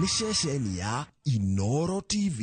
Nĩ ceceni ya Inoro TV.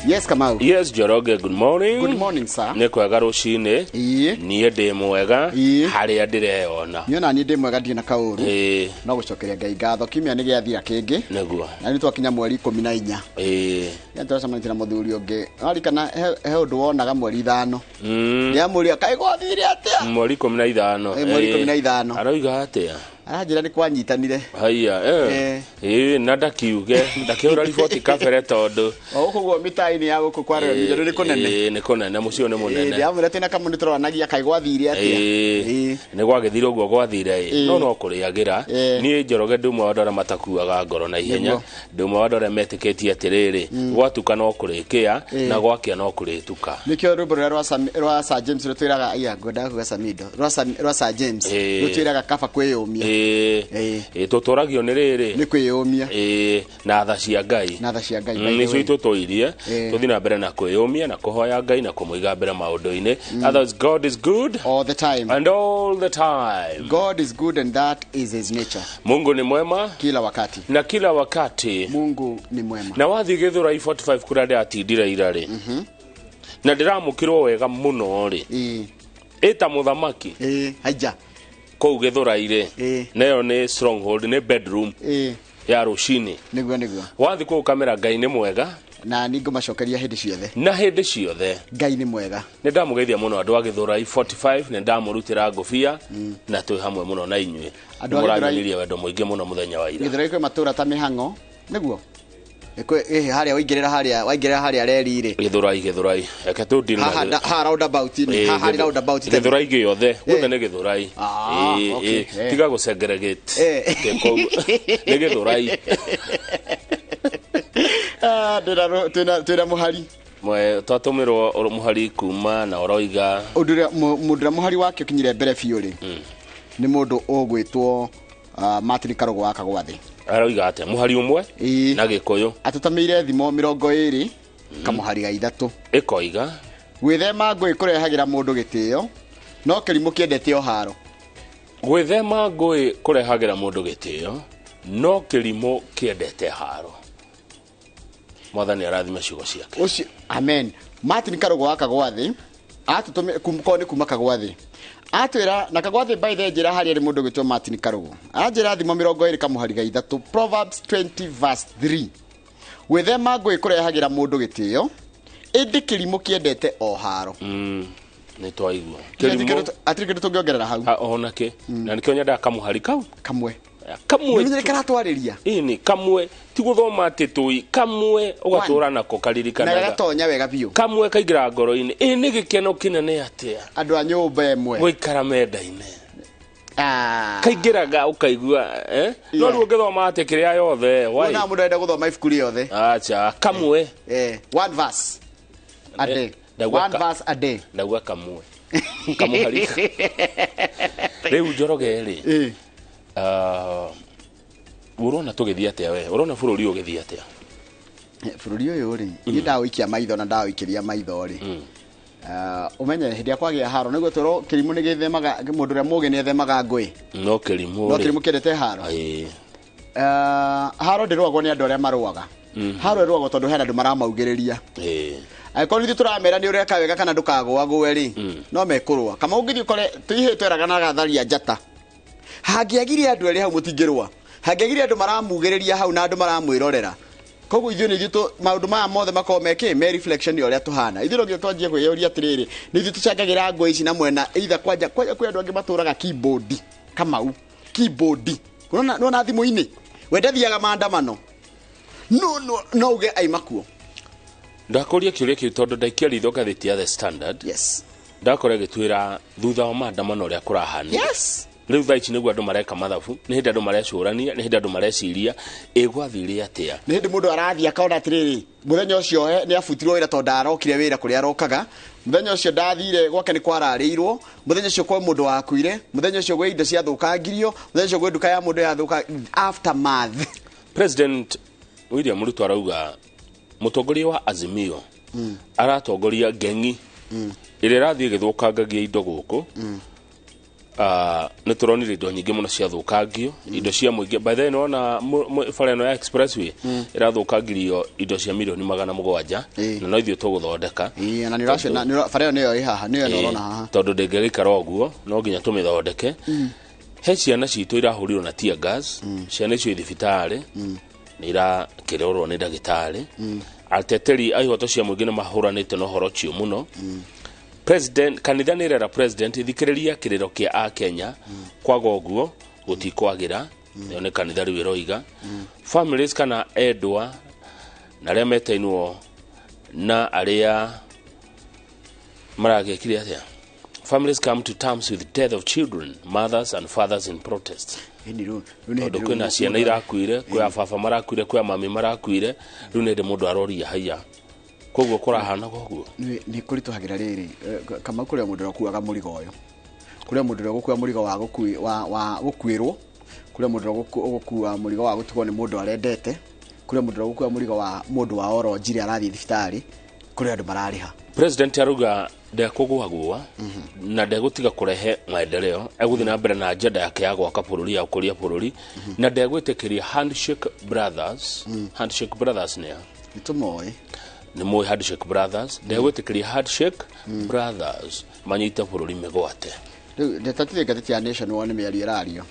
Yes, Kamau. Yes, Njoroge, good morning. Good morning, sir. Nĩ kwega rũcinĩ. Ĩĩ. Niĩ ndĩ mwega Ĩĩ. harĩa ndĩreyona. Niĩ ona niĩ ndĩ mwega, ndirĩ na kaũru. Ĩĩ. No gũcokeria Ngai ngatho, kiumia nĩ gĩathira kĩngĩ. Nĩguo. Na nĩ twakinya mweri 14. Ĩĩ. Nĩ tũracemanĩtie na mũthuri ũngĩ. Warikana he ũndũ wonaga mweri 5. Ndĩramũria kaĩ gwathire atĩa? Mweri 15. Ĩĩ, mweri Ĩĩ. 15. Aroiga atĩa? Aranjĩra nĩ kwanyitanire. Haiya, eh. Eh. Ĩĩ, na ndakiuge, ndakĩhũra riboti kabere tondũ O gũkũ guo mĩtaa-inĩ ya gũkũ kwa Remi nĩ kũnene. Ĩĩ, nĩ kũnene, mũciĩ ũyũ nĩ mũnene. Ndĩramwĩra twĩna kamũndũ tũroranagia kaĩ gwathire atĩa? Ĩĩ. Ĩĩ. Nĩ gwagĩthire ũguo gwathire ĩ, Ĩĩ. no no kũrĩagĩra. Ĩĩ. Niĩ Njoroge ndĩ ũmwe wa andũ arĩa matakuaga ngoro na ihenya. Nĩguo. Ndĩ ũmwe wa andũ arĩa metĩkĩtie atĩrĩrĩ, gwatuka no kũrĩkĩa na gwakĩa no kũrĩtuka. Nĩkĩo rwĩmbo rũrĩa rwa Sir James rũtwĩraga, iya ngwendaga kuga Samido, rwa Sir James Ĩĩ. rũtwĩraga kaba kwĩyũmia. Ĩĩ. Ĩĩ. Ĩĩ, tũtũragio nĩ rĩrĩ. Nĩ kwĩyũmia. Ĩĩ, na tha cia Ngai. Na tha cia Ngai, by the Nĩcio way. itũtũirie. Ĩĩ. Tũthiĩ na mbere na kwĩyũmia na kũhoya Ngai na kũmũiga mbere maũndũ-inĩ. Otherwise God is good all the time. And all the time. God is good and that is his nature. Mungu ni mwema kila wakati. Na kila wakati. Mungu ni mwema. Na wathiĩ Gĩthũrai 45 kũrĩa ndĩratindire ira rĩ, na ndĩramũkĩrwo wega mũno rĩ. Ĩĩ. Ĩta mũthamaki. Ĩĩ, haija. Kũu Gĩthũrai rĩ. Ĩĩ. Nayo nĩ stronghold, nĩ bedroom. Ĩĩ. Ya rũcinĩ. Nĩguo, nĩguo. Wathiĩ kũu kamera Ngai nĩ mwega. Na nĩ ngũmacokeria hĩndĩ ciothe. Na hĩndĩ ciothe. Ngai nĩ mwega. Nĩ ndamũgeithia mũno andũ a Gĩthũrai 45, nĩ ndamũrutĩra ngũbia, na twĩ hamwe mũno na inyuĩ. Andũ a Gĩthũrai- Mũranyonirie wendo mũingĩ mũno mũthenya wa ira. Gĩthũrai kwĩ matũũra ta mĩhang'o, nĩguo? Harĩa waingĩrĩra harĩa, waingĩrĩra harĩa reri rĩ. Gĩthũrai, Gĩthũrai. Reke tũ deal na Haha Gĩthũrai. haha roundabout inĩ, haha harĩ roundabout tene. Gĩthũrai gĩothe, guothe nĩ Gĩthũrai. Ah, Ĩĩ, okay, ĩĩ, eh. tiga gũcengeregate. Eh. Kĩkũu. Nĩ Gĩthũrai. Ah, twĩna mũhari. Mwe, twatũmĩrwo mũhari kuma na ũroiga. Ũndũ ũrĩa, mũndũ ũrĩa mũhari wake ũkinyire mbere biũ rĩ, nĩ mũndũ ũgwĩtwo, Martin Karũgũ wa Kagwathĩ. Aroiga atĩa? Mũhari ũmwe Ĩĩ. na Gĩkũyũ. Atũtamĩire thimo 20 kamũhari ga 3. Ĩkoiga. Gwĩthema ngũĩ kũrehagĩra mũndũ gĩtĩo, no kĩrimũ kĩendete o haro. Gwĩthema ngũĩ kũrehagĩra mũndũ gĩtĩo, no kĩrimũ kĩendete haro. Mwathani arathime ciugo ciake. Ũcio, amen. Martin Karũgũ wa Kagwathĩ, atũtũmĩ, korwo nĩ kuma Kagwathĩ. Atwĩra, na Kagwathĩ by the njĩra harĩa nĩ mũndũ ũgwĩtwo Martin Karũgũ. Anjĩra thimo 20 kamũhari ga 3, Proverbs 20 verse 3. Gwĩthema ngũĩ kũrehagĩra mũndũ gĩtĩo, ĩndĩ kĩrimũ kĩendete o haro. Nĩ twaigua. Hatirĩ Kĩrimũ kĩndũ tũngĩongerera hau. Ha, ona kĩ. Na nĩkĩo nyendaga kamũhari kau. Kamwe. Kamwe. Nĩ karatwarĩria. Ĩni, kamwe. Ti gũthoma atĩ tũi, kamwe ũgatũra nako karirikanaga. Na gagatonya wega biũ. Kamwe kaingĩra ngoro-inĩ. Ĩ nĩ gĩkeno kĩnene atĩa? Andũ a nyũmba ĩmwe. Gũikara mendaine. Kaingĩraga ũkaigua, eh? No Yeah. rĩu ũngĩthoma atĩ kĩrĩa yothe, why? Wona mũndũ arenda gũthoma ibuku rĩothe. Acha, kamwe. One verse a day. One verse a day. Ndauga kamwe. Kamũhari. Rĩu Njoroge rĩ. Ũrona tũgĩthiĩ atĩa we? Ũrona bũrũri ũyũ ũgĩthiĩ atĩa? Bũrũri ũyũ rĩ, niĩ ndaũikia maitho na ndaũikĩria maitho rĩ. Ũmenye hĩndĩ ĩrĩa kwagĩa haro, nĩguo tũrwo kĩrimũ nĩ gĩthemaga, mũndũ ũrĩa mũũgĩ nĩ ethemaga ngũĩ. No kĩrimũ No rĩ. kĩrimũ kĩendete haro. Ĩĩ. Haro ndĩrũagwo nĩ andũ arĩa marũaga. Haro ĩrũagwo tondũ hena andũ maramaugĩrĩria. Ĩĩ. Angĩkorwo ithuĩ tũramera nĩ ũreka wega kana ndũkagũagũe rĩ, no mekũrũa. Kama ũngĩthiĩ ũkore tũihĩtwo eraganaga tharia njata. Hangĩagire andũ erĩ hau mũtingĩrũa. Hangĩagire andũ maramugĩrĩria hau na andũ maramwĩrorera. Koguo ithuĩ nĩ ithuĩ maũndũ maya mothe makoragwo mekĩ, me reflection ya ũrĩa tũhana. Ithuĩ no nginya twanjie kwĩyũria atĩrĩrĩ, nĩ ithuĩ tũcangagĩra ngũĩ ici na mwena, either kwanja kwĩ andũ angĩ matũraga keyboard, Kamau, keyboard. Unaona, unaona thimũ-inĩ? We ndathiaga maandamano. No, no, no uge aima kuo. Ndakũria kĩũria kĩu tondũ ndaikia ritho ngathĩti ya The Standard. Yes. Ndakora ĩgĩtwĩra thutha wa maandamano ũrĩa kũrahanire. Yes. Rĩu thaa ici nĩguo andũ mareka mathabu, nĩ hĩndĩ andũ marecũrania, nĩ hĩndĩ andũ mareciria ĩgwathire atĩa. Nĩ hĩndĩ mũndũ arathiĩ akaona atĩrĩrĩ, mũthenya ũcio nĩ abutirwo wĩra tondũ ndarokire wĩra kũrĩa arokaga, mũthenya ũcio ndathire gwake nĩ kwararĩirwo, mũthenya ũcio kwĩ mũndũ wakuire, mũthenya ũcio gwĩ indo ciathũkangirio, mũthenya ũcio gwĩ nduka ya mũndũ yathũka, aftermath. President William Ruto arauga mũtongoria wa Azimio aratongoria ngengi ĩrĩa ĩrathiĩ ĩgĩthũkangagia indo gũkũ. Nĩ tũronire indo nyingĩ mũno ciathũkangio, indo cia mũingĩ. By the way, nĩwona bara ĩno ya expressway ĩrathũkangirio indo cia mirioni 700, na no ithuĩ tũgũthondeka. Ĩĩ, na nĩ ũraciona bara ĩyo nĩyo ĩ haha, nĩyo ĩno ũrona haha. Tondũ ndĩngĩgĩikara ũguo, no nginya tũmĩthondeke. He ciana citũ irahũrirwo na tear gas, ciana icio i thibitarĩ nĩ irakĩrorwo nĩ ndagĩtarĩ. Ateteri a ihoto cia mũingĩ nĩ mahũranĩte na ũhoro ũcio mũno. President, kanitha nĩ ĩrera president thikĩrĩria kĩrĩro kĩa akenya, kwaga ũguo gũtikwagĩra. Ĩyo nĩ kanitha rĩu ĩroiga. Families kana endwa na arĩa metainwo na arĩa maragĩkire atĩa, families come to terms with death of children, mothers and fathers in protest. Ĩni rĩu nĩ tondũ hĩndĩ rĩu kwĩna ciana irakuire, kwĩ ababa marakuire, kwĩ amami marakuire. Rĩu nĩ hĩndĩ mũndũ aroria haiya, koguo kũrahana koguo. Nĩ kũritũhagĩra rĩrĩ, Kamau, kũrĩ o mũndũ ũrĩa ũkuaga mũrigo ũyũ, kũrĩ o mũndũ ũrĩa ũgũkua mũrigo wa gũkuĩrwo, kũrĩ o mũndũ ũrĩa ũgũkua mũrigo wa gũtigwo nĩ mũndũ arendete, kũrĩ o mũndũ ũrĩa ũgũkua mũrigo wa mũndũ wa oro njire arathiĩ thibitarĩ, kũrĩ andũ mararĩha. President arauga ndekũgũagũa na ndegũtiga kũrehe maendeleo, egũthiĩ na mbere na agenda yake ya gwaka bũrũri, ya gũkũria bũrũri, na ndegwĩtĩkĩria Handshake Brothers. Handshake Brothers nĩ a? Nĩ tũmoĩ. Nĩ mũĩ Handshake Brothers? Ndegwĩtĩkĩria Handshake Brothers manyite bũrũri mĩgwate. Rĩu ndetatire ngathĩti ya Nation wone mĩario ĩrario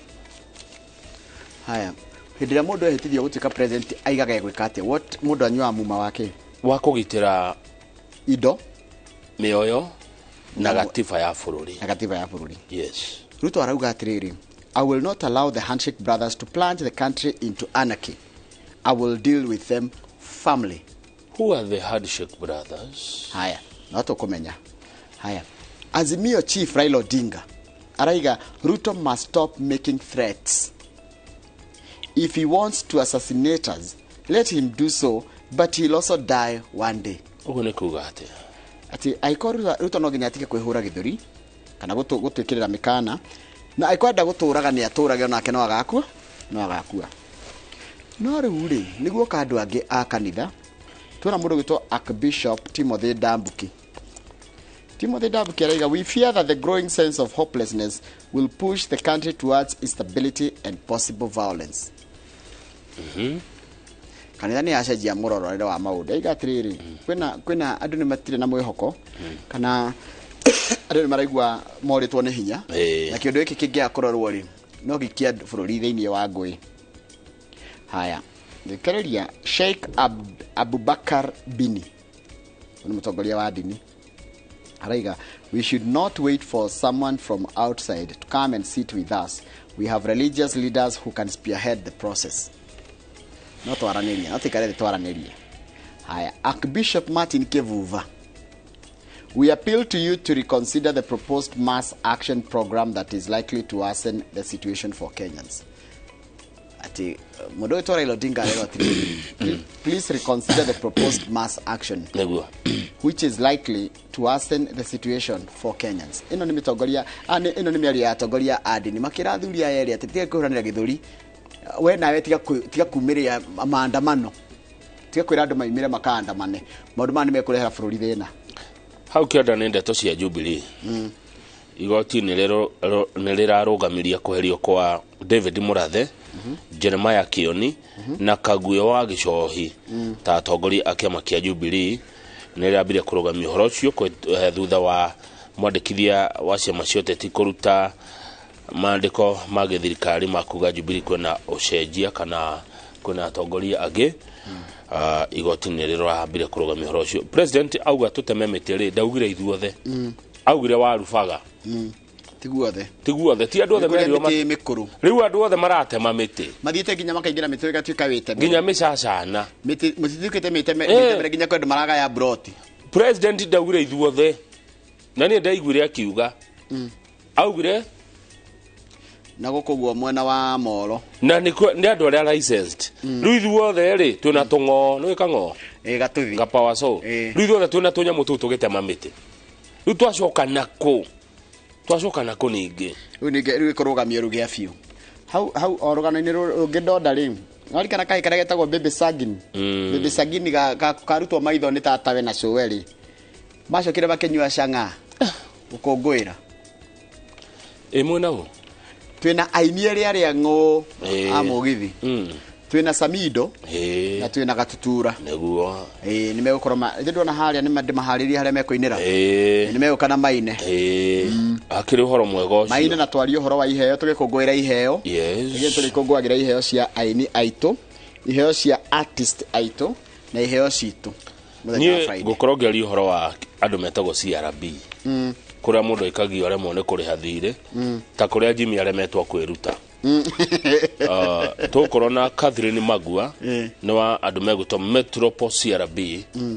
haya. Hĩndĩ ĩrĩa mũndũ ehĩtithio gũtuĩka president, aigaga egwĩka atĩa? What mũndũ anyuaga muma wake? Wa kũgitĩra indo, mĩoyo na gatiba ya bũrũri. Na gatiba ya bũrũri. Yes. Ruto arauga atĩrĩrĩ, "I will not allow the Handshake Brothers to plunge the country into anarchy. I will deal with them firmly." Who are the Handshake Brothers? Haya, no tũkũmenya. Haya, Azimio chief Raila Odinga araiga Ruto must stop making threats. If he wants to assassinate us, let him do so, but he'll also die one day. Ũguo nĩ kuga atĩa? Atĩ angĩkorwo Ruto no nginya atige kwĩhũra gĩthũri kana gũtwĩkĩrĩra mĩkana, na angĩkorwo enda gũtũraga nĩ atũrage, onake no agakua, no agakua. No rĩu rĩ, nĩguo ka andũ angĩ a kanitha, tuona mũndũ gwĩtwo Archbishop Timothy Ndambuki. Timothy Ndambuki araiga, "We fear that the growing sense of hopelessness will push the country towards instability and possible violence." Kanitha nĩ yacenjia mũrorere wa maũndũ, aiga atĩrĩrĩ, kwĩna andũ nĩ matirĩ na mwĩhoko, kana andũ nĩ maraigua morĩtwo nĩ hinya, na kĩũndũ gĩkĩ kĩngĩaga kũrorwo rĩ, no gĩikie bũrũri thĩinĩ wa ngũĩ. Haya, thikĩrĩria Sheikh Abubakar Bini, nĩ mũtongoria wa ndini, araiga, "We should not wait for someone from outside to come and sit with us. We have religious leaders who can spearhead the process." No twaranĩrie, no tũikare thĩ twaranĩrie. Haya, Archbishop Martin Kivuva, "We appeal to you to reconsider the proposed mass action program that is likely to worsen the situation for Kenyans." Ati mũndũ ũyũ Raila Odinga arerwo atĩrĩrĩ, please reconsider the proposed mass action which is likely to worsen the situation for Kenyans. Ĩno nĩ mĩtongoria, ĩno nĩ mĩario ya atongoria a ndini makĩra athuri aya erĩ atĩ tiga kwĩhũranĩra gĩthũri, we nawe tiga kumĩrĩra maandamano, tiga kwĩra andũ maimĩre makaandamane, maũndũ maya nĩ mekũrehera bũrũri thĩna. Hau kĩanda nĩ ndeto cia Jubilee. Igoti nĩ rĩrarũgamirie kweherio kwa David Murathe, Jeremiah Kioni na Kaguyo wa Gĩcohi ta atongoria a kĩama kĩa Jubilee. Nĩ rĩambire kũrũgamia ũhoro ũcio thutha wa mwandĩkithia wa ciama cia ũteti kũruta maandĩko ma gĩthirikari ma kuga Jubilee kwĩna ũcenjia kana kwĩna atongoria angĩ. Igoti nĩ rĩrambire kũrũgamia ũhoro ũcio. President auga tũteme mĩtĩ rĩ, ndaugire ithuothe, augire warubaga. Tiguothe. Tiguothe, ti andũ othe. Kũrĩa merirwo mĩtĩ mĩkũrũ. Rĩu andũ othe maratema mĩtĩ. Mathiĩte nginya makaingĩra mĩtĩ ĩgatuĩka wĩteme. Nginya mĩcacana. Mĩtĩ mũtituĩkĩte mĩteme, mĩtemere nginya kwĩ andũ maragaya broti. President ndaugire ithuothe, na niĩ ndaiguire akiuga augire Na gũkũ guo mwena wa Moro. Na nĩ andũ arĩa licensed. Rĩu ithuothe rĩ twĩna tũng'o, nĩ kang'o? Ĩ gatuthi. Gapower saw. Rĩu ithuothe twĩna tũnyamũ tũu tũgĩtema mĩtĩ. Rĩu twacoka nako. Twacoka nako ningĩ. Rĩu ningĩ rĩu ĩkũrũgamio rũgĩa biũ. Hau hau o rũgano-inĩ rũngĩ ndonda rĩ. Warikana kahĩ karĩa getagwo Baby Sagini. Baby Sagini karutwo maitho nĩ tatawe na cũwe rĩ. Macokire makĩnyua cang'aa. Gũkũngũĩra. Ĩ mwena ũ? Twĩna aini erĩ arĩa ng'ũ a mũgithi. Twĩna Samido na twĩna Gatutura. Nĩguo. Nĩ megũkorwo ithe ndona harĩa nĩ ndĩmaharĩrie harĩa mekũinĩra. Nĩ megũka na maine. Hakĩrĩ ũhoro mwega ũcio. Maine na twarie ũhoro wa iheo tũgĩkũngũĩra iheo. Yes. Nĩguo tũrĩkũngũagĩra iheo cia aini aitũ, iheo cia artist aitũ na iheo citũ. Mũthenya wa Niĩ Friday. ngũkorwo ngĩaria ũhoro wa andũ metagwo CRB. Kũrĩa mũndũ aikagio aremwo nĩ kũrĩha thirĩ, ta kũrĩa Jimmy aremetwo kwĩruta. Tũgũkorwo na Catherine Magua nĩ wa andũ megwĩtwo Metropole CRB.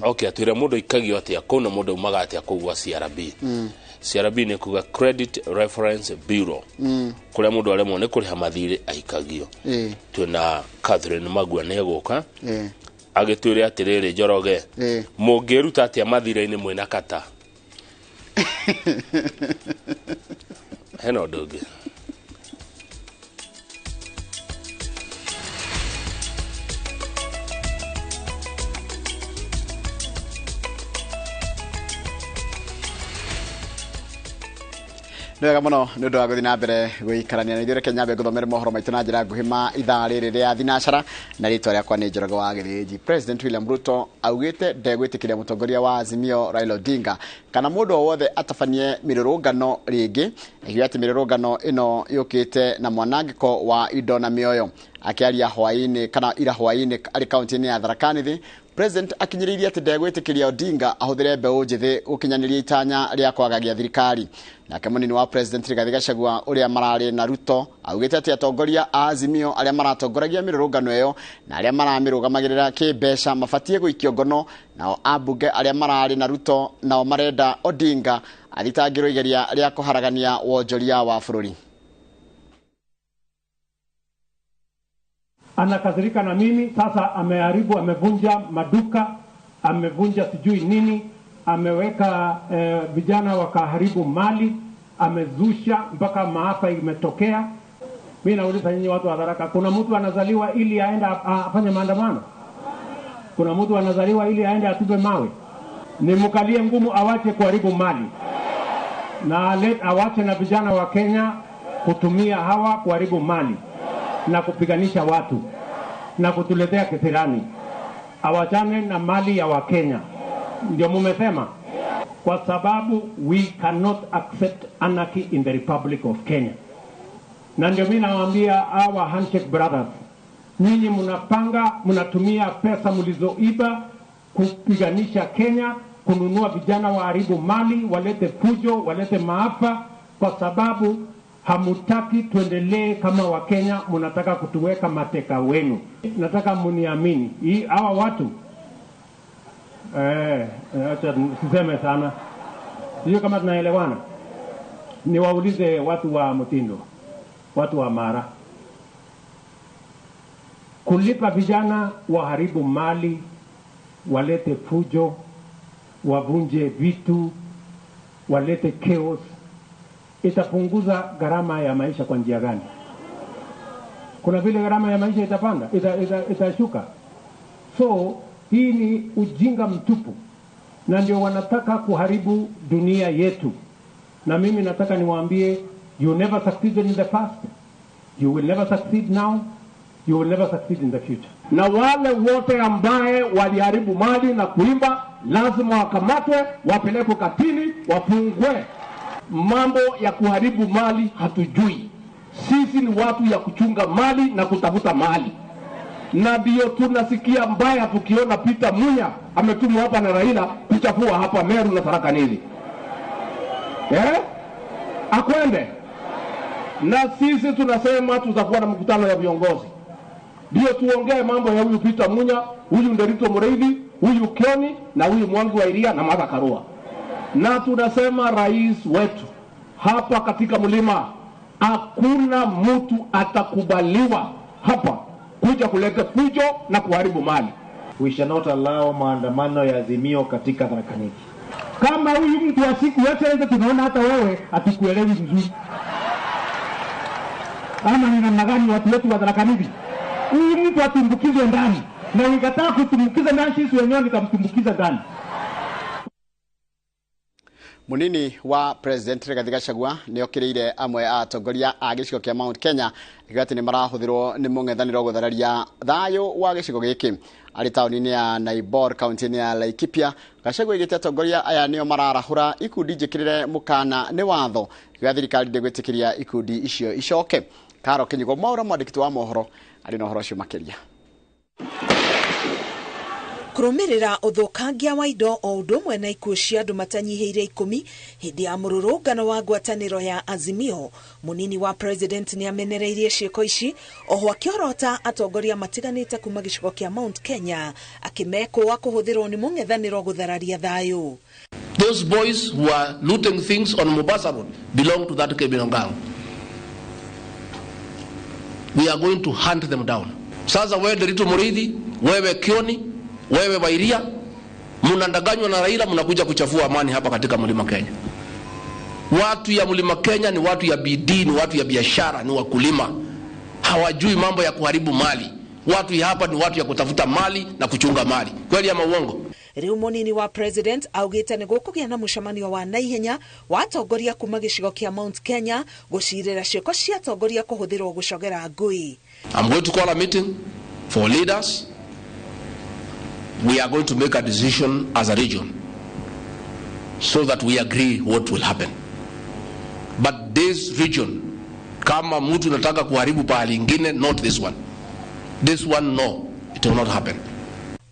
Okay, atwĩre mũndũ aikagio atĩa kũu na mũndũ aumaga atĩa kũu gwa CRB. CRB nĩ kuga Credit Reference Bureau. Kũrĩa mũndũ aremwo nĩ kũrĩha mathirĩ aikagio. Twĩna Catherine Magua nĩ egũka agĩtwĩre atĩrĩrĩ Njoroge, mũngĩruta atĩa mathirĩ-inĩ mwĩna kata? Hena ũndũ ũngĩ. Nĩ wega mũno nĩ ũndũ wa gũthiĩ na mbere gũikarania na ithuĩ. Reke nyambe ngũthomere mohoro maitũ na njĩra nguhĩ ma ithaa rĩrĩ rĩa thinacara, na rĩtwa rĩakwa nĩ Njoroge wa Gĩthĩnji. President William Ruto augĩte ndegwĩtĩkĩria mũtongoria wa Azimio Raila Odinga kana mũndũ o wothe atabanie mĩrũrũngano rĩngĩ, akiuga atĩ mĩrũrũngano ĩno yũkĩte na mwanangĩko wa indo na mĩoyo. Akĩaria hwaĩ-inĩ kana ira hwaĩ-inĩ arĩ kaunti-inĩ ya Tharaka Nithi, President akinyĩrĩirie atĩ ndegwĩtĩkĩria Odinga ahũthĩre mbeũ njĩthĩ gũkinyanĩria itanya rĩa kwagagia thirikari. Nake mũnini wa President Rigathi Gachagua ũrĩa mararĩ na Ruto augĩte atĩ atongoria a Azimio arĩa maratongoragia mĩrũrũngano ĩyo na arĩa maramĩrũgamagĩrĩra kĩmbeca mabatiĩ gũikio ngono, nao ambunge arĩa mararĩ na Ruto nao marenda Odinga athitangĩrwo igeria rĩa kũharagania wonjoria wa bũrũri. Anakasirika na mimi sasa, ameharibu, amevunja maduka, amevunja sijui nini, ameweka vijana wakaharibu mali, amezusha mpaka maafa imetokea. Mimi nauliza nyinyi watu wa Tharaka, kuna mtu anazaliwa ili aende afanye maandamano? Kuna mtu anazaliwa ili aende atupe mawe? Nimkalie ngumu awache kuharibu mali na awache na vijana wa Kenya kutumia hawa kuharibu mali na kupiganisha watu na kutuletea kisirani. Awachane na mali ya Wakenya. Ndio mumesema, kwa sababu we cannot accept anarchy in the Republic of Kenya. Na ndio mimi nawaambia hawa Handshake Brothers, nyinyi mnapanga, mnatumia pesa mlizoiba kupiganisha Kenya, kununua vijana waharibu mali, walete fujo, walete maafa, kwa sababu hamutaki tuendelee kama Wakenya, mnataka kutuweka mateka wenu. Nataka muniamini, hii hawa watu acha siseme sana. Sio kama tunaelewana. Niwaulize watu wa Mutindo, watu wa Mara, kulipa vijana waharibu mali, walete fujo, wavunje vitu, walete chaos, itapunguza gharama ya maisha kwa njia gani? Kuna vile gharama ya maisha itapanda, itashuka. So hii ni ujinga mtupu, na ndio wanataka kuharibu dunia yetu. Na mimi nataka niwaambie, you never succeeded in the past, you will never succeed now, you will never succeed in the future. Na wale wote ambaye waliharibu mali na kuimba lazima wakamatwe, wapelekwe katini, wafungwe. Mambo ya kuharibu mali hatujui. Sisi ni watu ya kuchunga mali na kutafuta mali. Na ndio tunasikia mbaya tukiona Peter Munya ametumwa hapa na Raila kuchafua hapa Meru na Tharaka Nithi. Akwende. Na sisi tunasema tutakuwa na mkutano ya viongozi. Ndio tuongee mambo ya huyu Peter Munya, huyu Nderito Mureithi, huyu Kioni na huyu Mwangi wa Iria na Martha Karua. Na tunasema rais wetu hapa katika mlima, Hakuna mtu atakubaliwa hapa kuja kuleta fujo na kuharibu mali. We shall not allow maandamano ya Azimio katika Tharaka Nithi. Kama huyu mtu wa siku yote tunaona hata wewe hatukuelewi vizuri. Ama ni namna gani watu wetu wa Tharaka Nithi? Huyu mtu atumbukizwe ndani, na nikataa kutumbukiza ndani, sisi wenyewe nikamtumbukiza ndani. Munini wa President Rigathi Gachagua nĩ okĩrĩire amwe a atongoria a gĩcigo kĩa Mount Kenya akiuga atĩ nĩ marahũthĩrwo nĩ mũng'ethanĩro gũthararia thayũ wa gĩcigo gĩkĩ. Arĩ taũni-inĩ ya Naibor kaunti-inĩ ya Laikipia, Gachagua oigĩte atongoria aya nĩo mararahũra ikundi njĩkĩrĩre mũkana nĩ watho, akiuga thirikari ndĩgwĩtĩkĩria ikundi icio icoke. Karo Kinyugo Mwaura, mwandĩki wa mohoro, arĩ na ũhoro ũcio makĩria. Kũrũmĩrĩra ũthũkangia wa indo o ũndũ ũmwe na ikuũ cia andũ matanyihĩire 10 hĩndĩ ya mũrũrũngano wa ngwatanĩro ya Azimio, mũnini wa president nĩ amenereirie ciĩko ici oho akĩorota atongoria matiganĩte kuma gĩcigo kĩa Mount Kenya akĩmekũa kũhũthĩrwo nĩ mũng'ethanĩro gũthararia thayũ. Those boys who are looting things on Mombasa Road belong to that criminal gang. We are going to hunt them down. Sasa wewe Nderitu Muriithi, wewe Kioni, wewe Wairia, mnadanganywa na Raila, mnakuja kuchafua amani hapa katika Mlima Kenya. Watu ya Mlima Kenya ni watu ya bidii, ni watu ya biashara, ni wakulima. Hawajui mambo ya kuharibu mali. Watu ya hapa ni watu ya kutafuta mali na kuchunga mali. Kweli ama uongo? Riu munini wa president augite ni gukugia na mucemanio wa naihenya wa atongoria kuma gicigo kia Mount Kenya gucirira ciiko cia atongoria kuhuthirwo gucogera ngui. I'm going to call a meeting for leaders. We are going to make a decision as a region so that we agree what will happen. But this region, kama mtu nataka kuharibu pahali ingine, not this one. This one, no, it will not happen.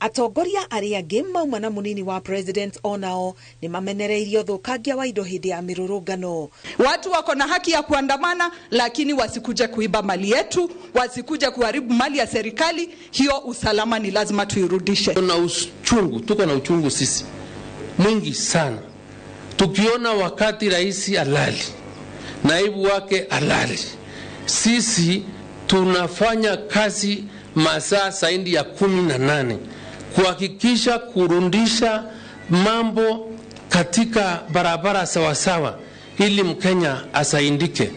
Atongoria aria angĩ mauma na munini wa president onao nĩ mamenereirio ũthũkangia wa indo hĩndĩ ya mĩrũrũngano. Watu wako na haki ya kuandamana, lakini wasikuje kuiba mali yetu, wasikuje kuharibu mali ya serikali. Hiyo usalama ni lazima tuirudishe. Tuna uchungu, tuko na uchungu sisi mwingi sana, tukiona wakati rais alali, naibu wake alali, sisi tunafanya kazi masaa zaidi ya 18 kuhakikisha kurundisha mambo katika barabara sawasawa ili Mkenya asaindike.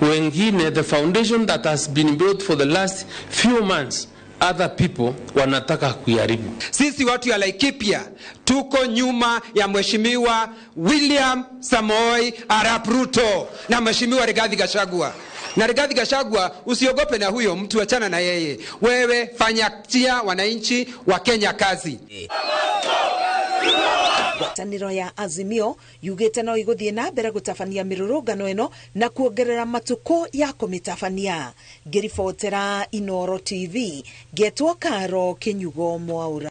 Wengine, the foundation that has been built for the last few months, other people wanataka kuiharibu. Sisi watu ya Laikipia tuko nyuma ya Mheshimiwa William Samoei Arap Ruto na Mheshimiwa Rigathi Gachagua. Na Rigathi Gachagua, usiogope na huyo mtu, achana na yeye. Wewe fanya tia wananchi wa Kenya kazi. Ngwatanĩro ya Azimio yugĩte no igũthiĩ na mbere gũtabania mĩrũrũngano ĩno na kuongerera matukũ ya kũmĩtabania. Ngĩribotera Inooro TV, ngetwo Karo Kinyugo Mwaura.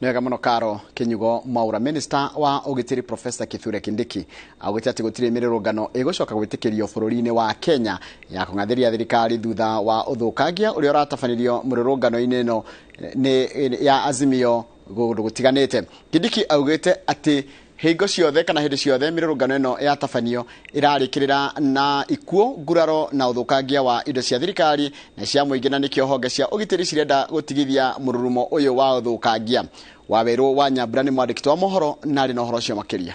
Nĩ wega mũno Karo Kinyugo Mwaura. Minister wa ũgitĩri Professor Kithure Kindiki augĩte atĩ gũtirĩ mĩrũrũngano ĩgũcoka gwĩtĩkĩrio bũrũri-inĩ wa Kenya ya kũng'athĩria thirikari thutha wa ũthũkangia ũrĩa ũratabanĩrio mĩrũrũngano-inĩ ĩno nĩ ya Azimio kũndũ gũtiganĩte. Kindiki augĩte atĩ hingo ciothe kana hĩndĩ ciothe mĩrũrũngano ĩno yatabanio ĩrarĩkĩrĩra na ikuũ, nguraro na ũthũkangia wa indo cia thirikari na cia mũingĩ, na nĩkĩo honge cia ũgitĩri cirenda gũtigithia mũrurumo ũyũ wa ũthũkangia. Wawerũ wa Nyambura nĩ mwandĩki wa mohoro na arĩ na ũhoro ũcio makĩria.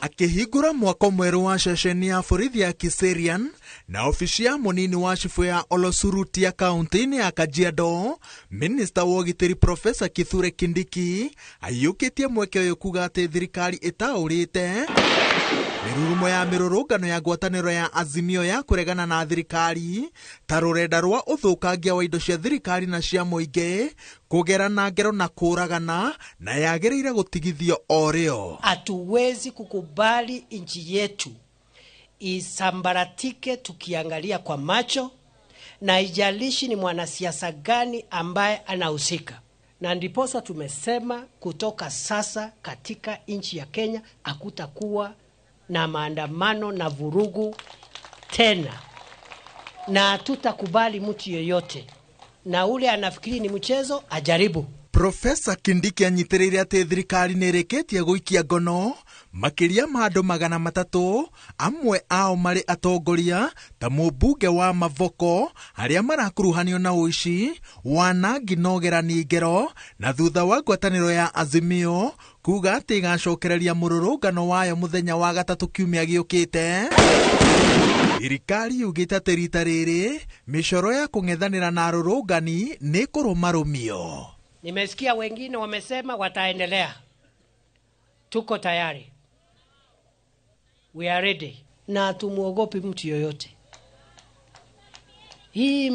Akĩhingũra mwako mwerũ wa ceceni ya borithi ya Kiserian na ofici ya mũnini wa cibũ ya Olosurutia kaunti-inĩ ya Kajiado, Minista wa ũgitĩri Professor Kithure Kindiki aiyũkĩtie mweke ũyũ kuga atĩ thirikari ĩtaũrĩte mĩrurumo ya mĩrũrũngano ya ngwatanĩro ya Azimio ya kũregana na thirikari ta rũrenda rwa ũthũkangia wa indo cia thirikari na cia mũingĩ, kũgerana ngero na kũragana, na yagĩrĩire gũtigithio o rĩo. Hatuwezi kukubali nchi yetu isambaratike tukiangalia kwa macho, na ijalishi ni mwanasiasa gani ambaye anahusika. Na ndiposa tumesema kutoka sasa katika nchi ya Kenya hakutakuwa na maandamano na vurugu tena, na hatutakubali mtu yeyote, na ule anafikiri ni mchezo ajaribu. Profesa Kindiki anyitĩrĩire atĩ thirikari nĩ ĩrĩkĩtie gũikia ngono makĩria ma andũ 300, amwe ao marĩ atongoria ta mũmbunge wa Mavoko arĩa marakuruhanio na ũici, wanangi na ũgerani ngero, na thutha wa ngwatanĩro ya Azimio kuga atĩ ĩgacokereria mũrũrũngano wayo mũthenya wa gatatũ kiumia gĩũkĩte. Thirikari yugĩte atĩ rita rĩrĩ mĩcoro ya kũng'ethanĩra na arũrũngani nĩ kũrũmarũmio. Nimesikia wengine wamesema wataendelea. Tuko tayari. We are ready. Na hatumuogopi mtu yoyote. Hii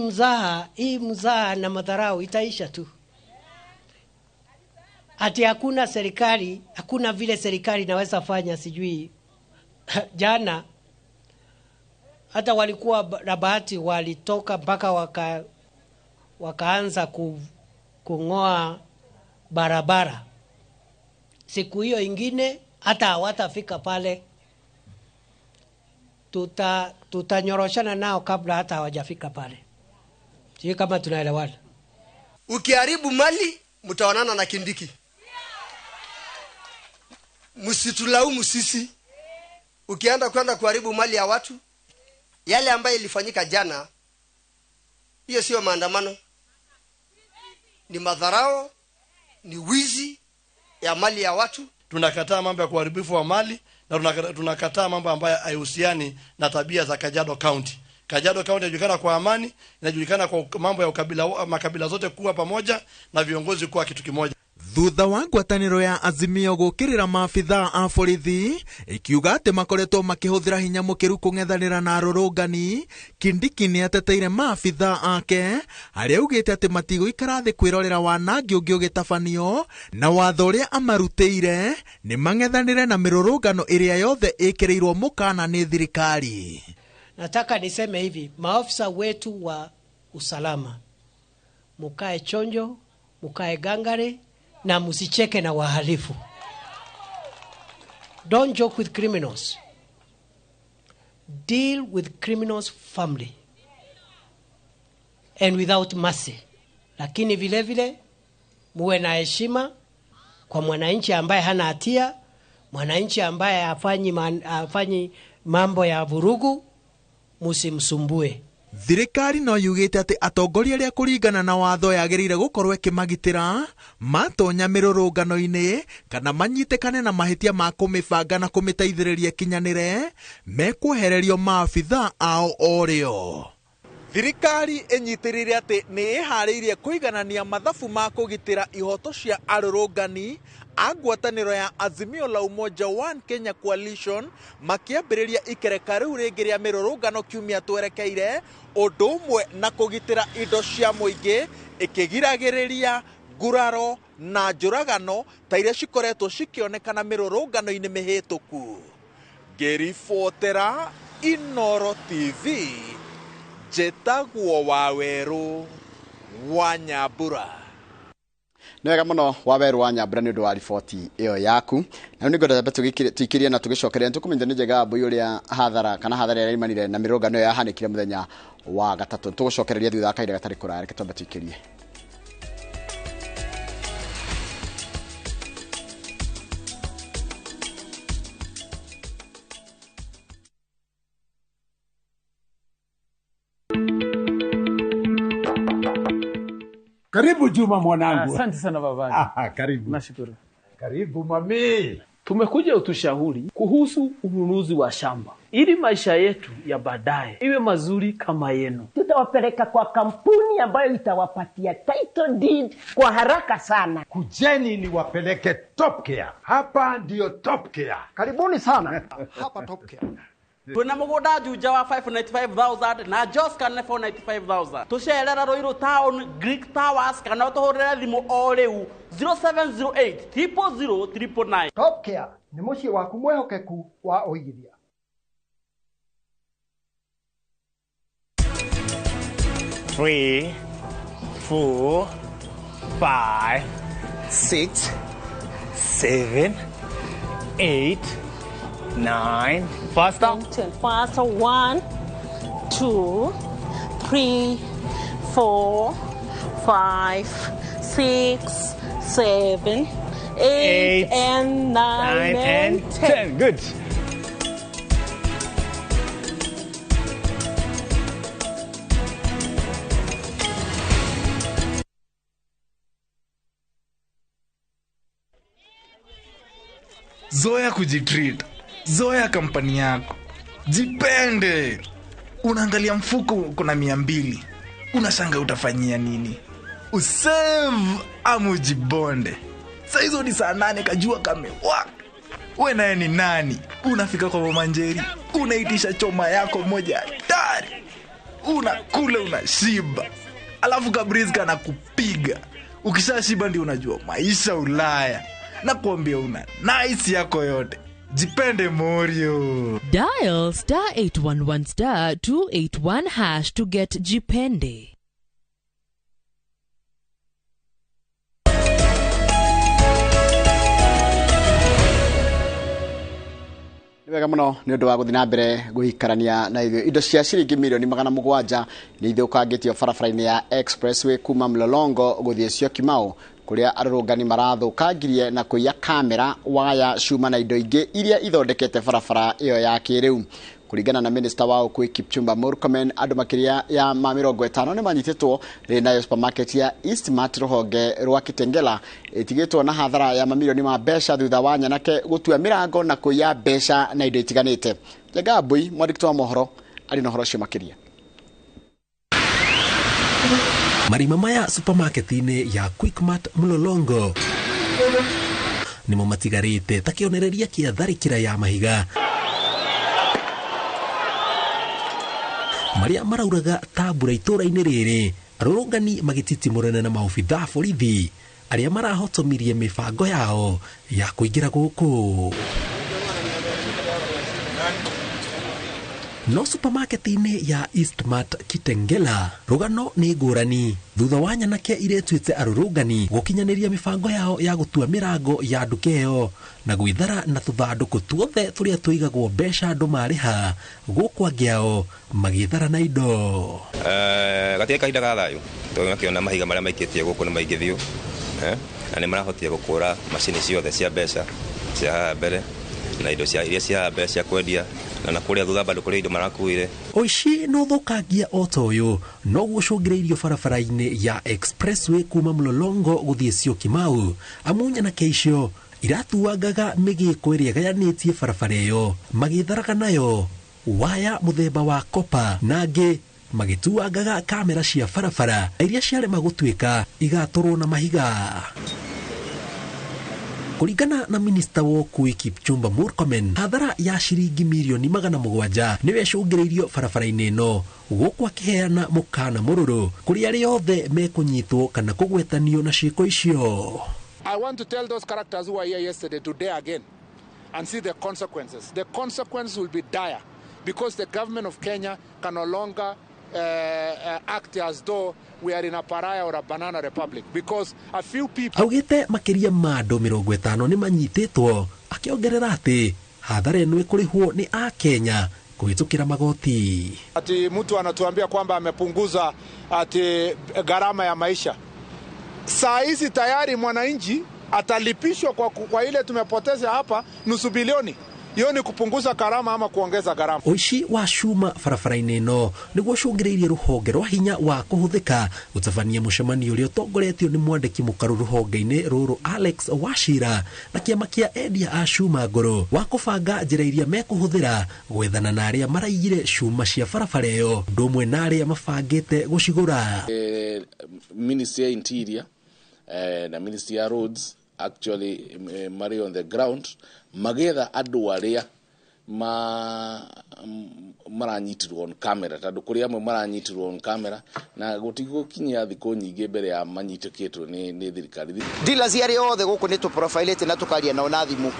mzaha na madharau itaisha tu. Ati hakuna serikali, hakuna vile serikali inaweza fanya sijui. Jana hata walikuwa na bahati, walitoka mpaka wakaanza kungoa barabara. Siku hiyo ingine hata hawatafika pale. Tutanyoroshana nao kabla hata hawajafika pale. Sio kama tunaelewana. Ukiharibu mali mtaonana na Kindiki. Msitulaumu sisi. Ukienda kwenda kuharibu mali ya watu, yale ambayo ilifanyika jana, hiyo sio maandamano. Ni madharao, ni wizi ya mali ya watu. Tunakataa mambo ya kuharibifu wa mali na tunakataa mambo ambayo hayahusiani na tabia za Kajiado County. Kajiado County inajulikana kwa amani, inajulikana kwa mambo ya ukabila, makabila zote kuwa pamoja na viongozi kuwa kitu kimoja. Thutha wa ngwatanĩro ya Azimio gũkĩrĩra maabithaa a borithi ikiuga atĩ makoretwo makĩhũthĩra hinya mũkĩru kũng'ethanĩra na arũrũngani, Kindiki nĩ ateteire maabithaa ake arĩa augĩte atĩ matigũikara thĩ kwĩrorera wanangi ũngĩ ũgĩtabanio na watho ũrĩa amarutĩire nĩ mang'ethanĩre na mĩrũrũngano ĩrĩa yothe ĩkĩrĩirwo mũkana nĩ thirikari. Nataka niseme hivi, maofisa wetu wa usalama, mukae chonjo, mukae gangare na msicheke na wahalifu. Don't joke with criminals. Deal with criminals firmly and without mercy. Lakini vile vile muwe na heshima kwa mwananchi ambaye hana hatia, mwananchi ambaye hafanyi mambo ya vurugu, msimsumbue. Thirikari no yugĩte atĩ atongoria arĩa kũringana na watho yagĩrĩire gũkorwo ĩkĩmagitĩra matonya mĩrũrũngano-inĩ kana manyitĩkane na mahĩtia ma kũmĩbanga na kũmĩteithĩrĩria kinyanĩre mekwehererio maabithaa ao orĩo. Thirikari ĩnyitĩrĩire atĩ nĩ ĩharĩirie kũiganania mathabu ma kũgitĩra ihoto cia arũrũngani a ngwatanĩro ya Azimio la Umoja One Kenya Coalition makĩambĩrĩria ikereka rĩu rĩngĩ rĩa mĩrũrũngano kiumia twerekeire, ũndũ ũmwe na kũgitĩra indo cia mũingĩ ĩkĩgiragĩrĩria nguraro na njũragano ta iria cikoretwo cikĩonekana mĩrũrũngano-inĩ mĩhĩtũku. Ngĩribotera Inooro TV, njĩtagwo Wawerũ wa Nyambura. Nĩ wega mũno Wawerũ wa Nyambura nĩ ũndũ wa riboti ĩyo yaku. Na rĩu nĩngwenda tũikirie na tũgĩcokeria nĩtũkũmenyithia nĩ Njega Mbui ũrĩa hathara kana hathara ĩrĩa yaumanire na mĩrũrũngano ĩyo yahanĩkire mũthenya wa gatatũ. Tũgũcokereria thutha wa kahinda gatarĩ kũraya, reke twambe tũikirie. Karibu Juma mwanangu. Asante sana babangu. Karibu. Nashukuru. Karibu mami. Tumekuja utushauri kuhusu ununuzi wa shamba ili maisha yetu ya baadaye iwe mazuri kama yenu. Tutawapeleka kwa kampuni ambayo itawapatia title deed kwa haraka sana. Kujeni niwapeleke Top Care. Hapa ndio Top Care. Karibuni sana. Hapa Top Care. Twina mugunda Juja wa 595,000 na Joscan 495,000. Tucerera Ruiru Town Greek Towers kana utuhurire thimu o riu 0708 000 999. Top Care ni muciĩ waku mwehokeku wa ũigithia. 3, 4, 5, 6, 7, 8, 9. Faster. 10, faster. 1, 2, 3, 4, 5, 6, 7, 8, and 9, and 10. Good. Zoea kujitreat, zoea kampani yako, jipende. Unaangalia mfuko uko na 200, unashanga utafanyia nini? Usave ama ujibonde? Saa hizo ni saa 8, kajua kamewaka. We naye ni nani? Unafika kwa Mama Njeri, unaitisha choma yako moja hatari, unakula, unashiba, alafu kabreeze kanakupiga. Ukishashiba ndio unajua maisha Ulaya na kuambia una nice yako yote. Jipende morio. Dial *811*281# to get Jipende. Nĩ wega mũno nĩ ũndũ wa gũthiĩ na mbere gũikarania na ithuĩ. Indo cia ciringi mirioni 700 nĩ ithũkangĩtio barabara-inĩ ya expressway kuma Mlolongo gũthiĩ Syokimau, kũrĩa arũrũngani marathũkangirie na kũiya kamera, waya, cuma na indo ingĩ iria ithondekete barabara ĩyo ya kĩrĩu. Kũringana na minista wa ũkui Kipchumba Murkomen, andũ makĩria ya ma 50 nĩ manyitĩtwo rĩ, nayo supermarket ya Eastmart rũhonge rwa Kitengela ĩtigĩtwo na hathara ya mamirioni ma mbeca thutha wa nyanake gũtua mĩrango na kũiya mbeca na indo itiganĩte. Njenga Mbui, mwandĩki wa mohoro, arĩ na ũhoro ũcio makĩria. Marima maya supermarket-inĩ ya Quickmart Mlolongo nĩmo matigarĩte ta kĩonereria kĩa tharĩkĩra ya mahiga marĩa marauraga ta mbura itũũra-inĩ rĩrĩ, arũrũngani magĩtitimũrana na maobithaa borithi arĩa marahotomirie mĩbango yao ya kũingĩra gũkũ. No supermarket-inĩ ya Eastmart Kitengela rũgano nĩ ngũrani thutha wa nyanake iretuĩte arũrũngani gũkinyanĩria mĩbango yao ya gũtua mĩrango ya nduka ĩyo na gwĩthara na tũthandũkũ tuothe tũrĩa tũigagwo mbeca andũ marĩha, gũkũ angĩ ao magĩthara na indo. Gatirĩ kahinda ga thayũ tondũ akĩona mahiga marĩa maikĩtio gũkũ nĩ maingĩ biũ, na nĩ marahotire gũkũra macini ciothe cia mbeca cia haha mbere na indo cia iria cia haha mbere cia kwendia na kũrĩa thutha bado kũrĩ indo marakuire. Ũici na ũthũkangia o ta ũyũ noguo ũcũngĩrĩirio barabara-inĩ ya expressway kuma Mlolongo gũthiĩ Syokimau, amu nyanake icio iratuangaga mĩgĩko ĩrĩa ĩgayanĩtie barabara ĩyo magĩtharaga nayo waya mũthemba wa kopa, na angĩ magĩtuangaga kamera cia barabara iria ciarema gũtuĩka igatũrwo na mahiga. Kũringana na minista wa ũkui Kipchumba Murkomen, hathara ya ciringi mirioni 700 nĩyo ĩcũngĩrĩirio barabara-inĩ ĩno, gũkũ akĩheana mũkana mũrũrũ kũrĩ arĩa othe mekũnyitwo kana kũgwetanio na ciĩko icio. I want to tell those characters who were here yesterday to dare again and see the consequences. The consequences will be dire because the government of Kenya can no longer act as though we are in a pariah or a banana republic because a few people. Augĩte makĩria ma andũ 50 nĩ manyitĩtwo, akĩongerera atĩ hathara ĩno ĩkũrĩhwo nĩ akenya kũhĩtũkĩra magoti. Ati mtu anatuambia kwamba amepunguza ati gharama ya maisha. Saa hizi tayari mwananchi atalipishwa kwa ile tumepoteza hapa nusu bilioni. Hiyo ni kupunguza gharama ama kuongeza gharama? Ũici wa cuma barabara-inĩ ĩno nĩguo ũcũngĩrĩirie rũhonge rwa hinya wa kũhũthĩka gũtabania mũcemanio ũrĩa ũtongoretio nĩ mwandĩki mũkaru rũhonge-inĩ rũrũ Alex Wachira na kĩama kĩa endia a cuma ngũrũ wa kũbanga njĩra iria mekũhũthĩra gwethana na arĩa maraiyire cuma cia barabara ĩyo, ũndũ ũmwe na arĩa mabangĩte gũcigũra. Ministry ya Interior na Ministry ya Roads actually marĩ on the ground magetha andũ arĩa maranyitirwo on camera, tondũ kũrĩ amwe maranyitirwo on camera na gũtigũkinyia thikũ nyingĩ mbere ya manyitĩkĩtwo nĩ thirikari. Dealers arĩa othe gũkũ nĩ tũprofilĩte na tũkaria nao na thimũ.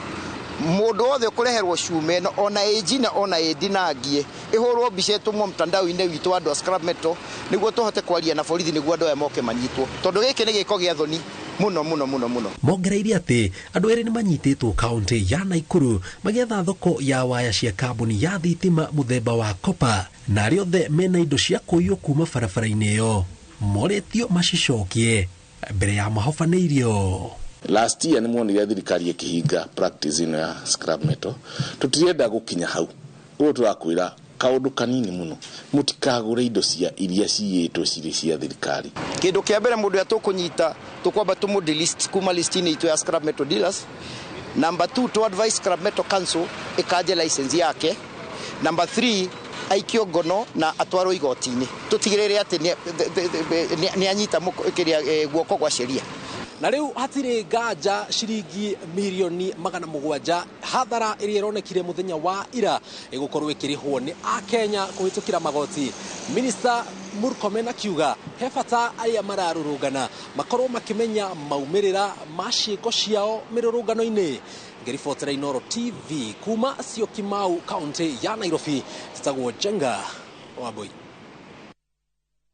Mũndũ wothe ũkũreherwo cuma ĩno, ona ĩ njine ona ĩ ndinangie, ĩhũrwo mbica ĩtũmwo mtandao-inĩ witũ andũ a scrap metal nĩguo tũhote kwaria na borithi nĩguo andũ aya moke manyitwo, tondũ gĩkĩ nĩ gĩko gĩa thoni mũno mũno mũno mũno. Mongereire atĩ andũ erĩ nĩ manyitĩtwo kaunti ya Naikuru magĩetha thoko ya waya cia kambuni ya thitima mũthemba wa kopa, na arĩa othe mena indo cia kũiywo kuma barabara-inĩ ĩyo morĩtio macicokie mbere ya mahobanĩirio. Last year nĩ muonire thirikari ĩkĩhinga practice ĩno ya scrap metal. Tũtirenda gũkinya hau. Ũguo tũrakwĩra kaũndũ kanini mũno, mũtikagũre indo cia iria ciyĩtwo cirĩ cia thirikari. Kĩndũ kĩa mbere mũndũ ũrĩa tũkũnyita tũkwamba tũmũ delist kuma list-inĩ itũ ya scrap metal dealers. Number 2, to advise scrap metal council ĩkanje license yake. Number 3, aikio ngono na atwarwo igoti-inĩ, tũtigĩrĩre atĩ nĩ anyita kĩrĩa guoko gwa sheria. Na rĩu hatirĩ nganja ciringi mirioni 700 hathara ĩrĩa ĩronekire mũthenya wa ira ĩgũkorwo ĩkĩrĩhwo nĩ akenya kũhĩtũkĩra magoti. Minister Murkomen akiuga he bata arĩa mararũrũngana makorwo makĩmenya maumĩrĩra ma ciĩko ciao mĩrũrũngano-inĩ. Ngĩribotera Inooro TV kuma Syokimau kaunti ya Nairobi, njĩtagwo Njenga Wambui.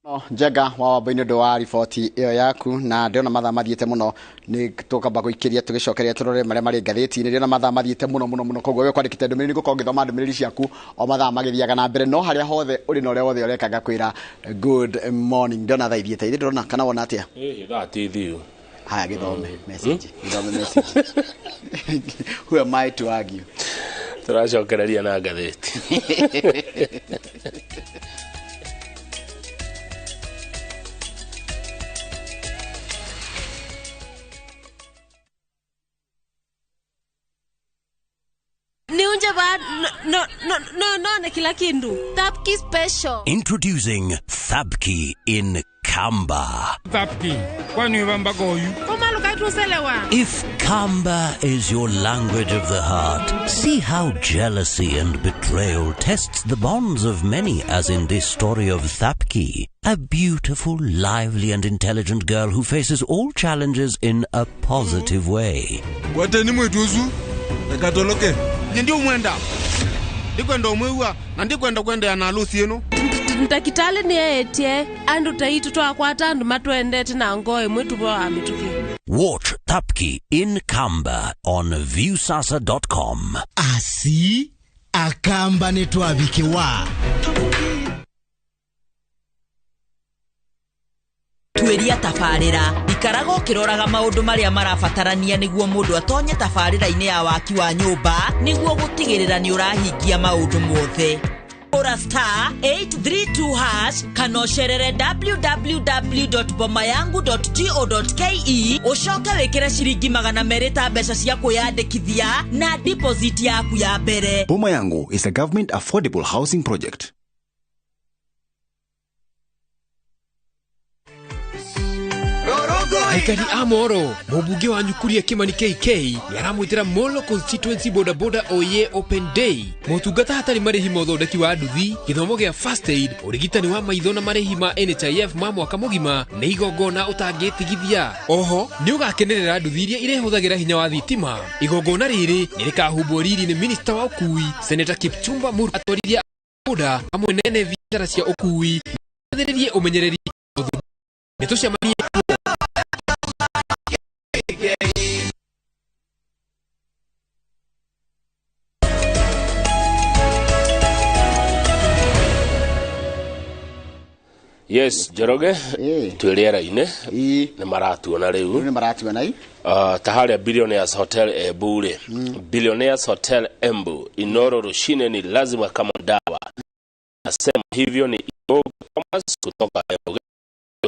No, Njenga wa Wambui nĩ ũndũ wa riboti ĩyo yaku, na ndĩrona mathaa mathiĩte mũno, nĩ tũkamba gũikĩria tũgĩcokeria tũrore marĩa marĩ ngathĩti-inĩ. Ndĩrona mathaa mathiĩte mũno mũno mũno, koguo we kwandĩkĩte ndũmĩrĩri ngũkorwo ngĩthoma ndũmĩrĩri ciaku o mathaa magĩthiaga na mbere, no harĩa hothe ũrĩ na ũrĩa wothe ũreka ngakwĩra good morning. Ndĩrona thaa ithiĩte, ithe ndĩrona kana wona atĩa? Ĩĩ, thaa ti thiu. Haya, gĩthome message, gĩthome message. Who am I to argue? Tũracokereria na ngathĩti. Niunje ba no no no no na kila kindu. Thapki special. Introducing Thapki in Kamba. Thapki, kwani wamba goyu? If Kamba is your language of the heart, see how jealousy and betrayal tests the bonds of many, as in this story of Thapki, a beautiful, lively and intelligent girl who faces all challenges in a positive way. Kwateni mwituzu, nakatoloke. Nyendi umwenda. Ndikwenda umwewa, na ndikwenda kwenda na harusi yenu. Ntakitale ni etie, andu taitu twakwata andu matwendete na ngoe mwitu bo amituki. Watch Thapki in Kamba on viewsasa.com. Asi akamba netwabikiwa. Tuĩria tabarĩra ikaraga ũkĩroraga maũndũ marĩa marabatarania nĩguo mũndũ atonye tabarĩra-inĩ ya waki wa nyũmba nĩguo gũtigĩrĩra nĩ ũrahingia maũndũ mothe. Ora star 832 hash kana ũcerere www.bomayangu.go.ke ũcoke wĩkĩre ciringi 200 ta mbeca cia kwĩyandĩkithia na deposit yaku ya mbere. Boma Yangu is a government affordable housing project. Aikari a Moro, mũmbunge wanyu Kuria Kimani KK nĩaramwĩtĩra Molo Constituency Boda Boda Oye Open Day. Motungata hatarĩ marĩhi ma ũthondeki wa nduthi, gĩthomo gĩa first aid, ũrigitani wa maitho na marĩhi ma NHIF ma mwaka mũgima nĩ igongona ũtangĩtigithia. Oho, nĩ ũgakenerera nduthi iria irĩhũthagĩra hinya wa thitima. Igongona rĩrĩ nĩ rĩkahumbwo riri nĩ minista wa ũkui Senator Kipchumba Murkomen, atwarithia boda hamwe na ene biacara cia ũkui thĩrĩrie ũmenyereri. Nĩ tũcemanie. Yes, Njoroge, twĩ rĩera-inĩ nĩ maratuona rĩu. Nĩ maratuona i. Ta harĩa Billionaires Hotel Embu rĩ. Billionaires Hotel Embu, Inooro Rushine ni lazima kama dawa. Nasema hivyo ni Igogo Thomas kutoka Embu.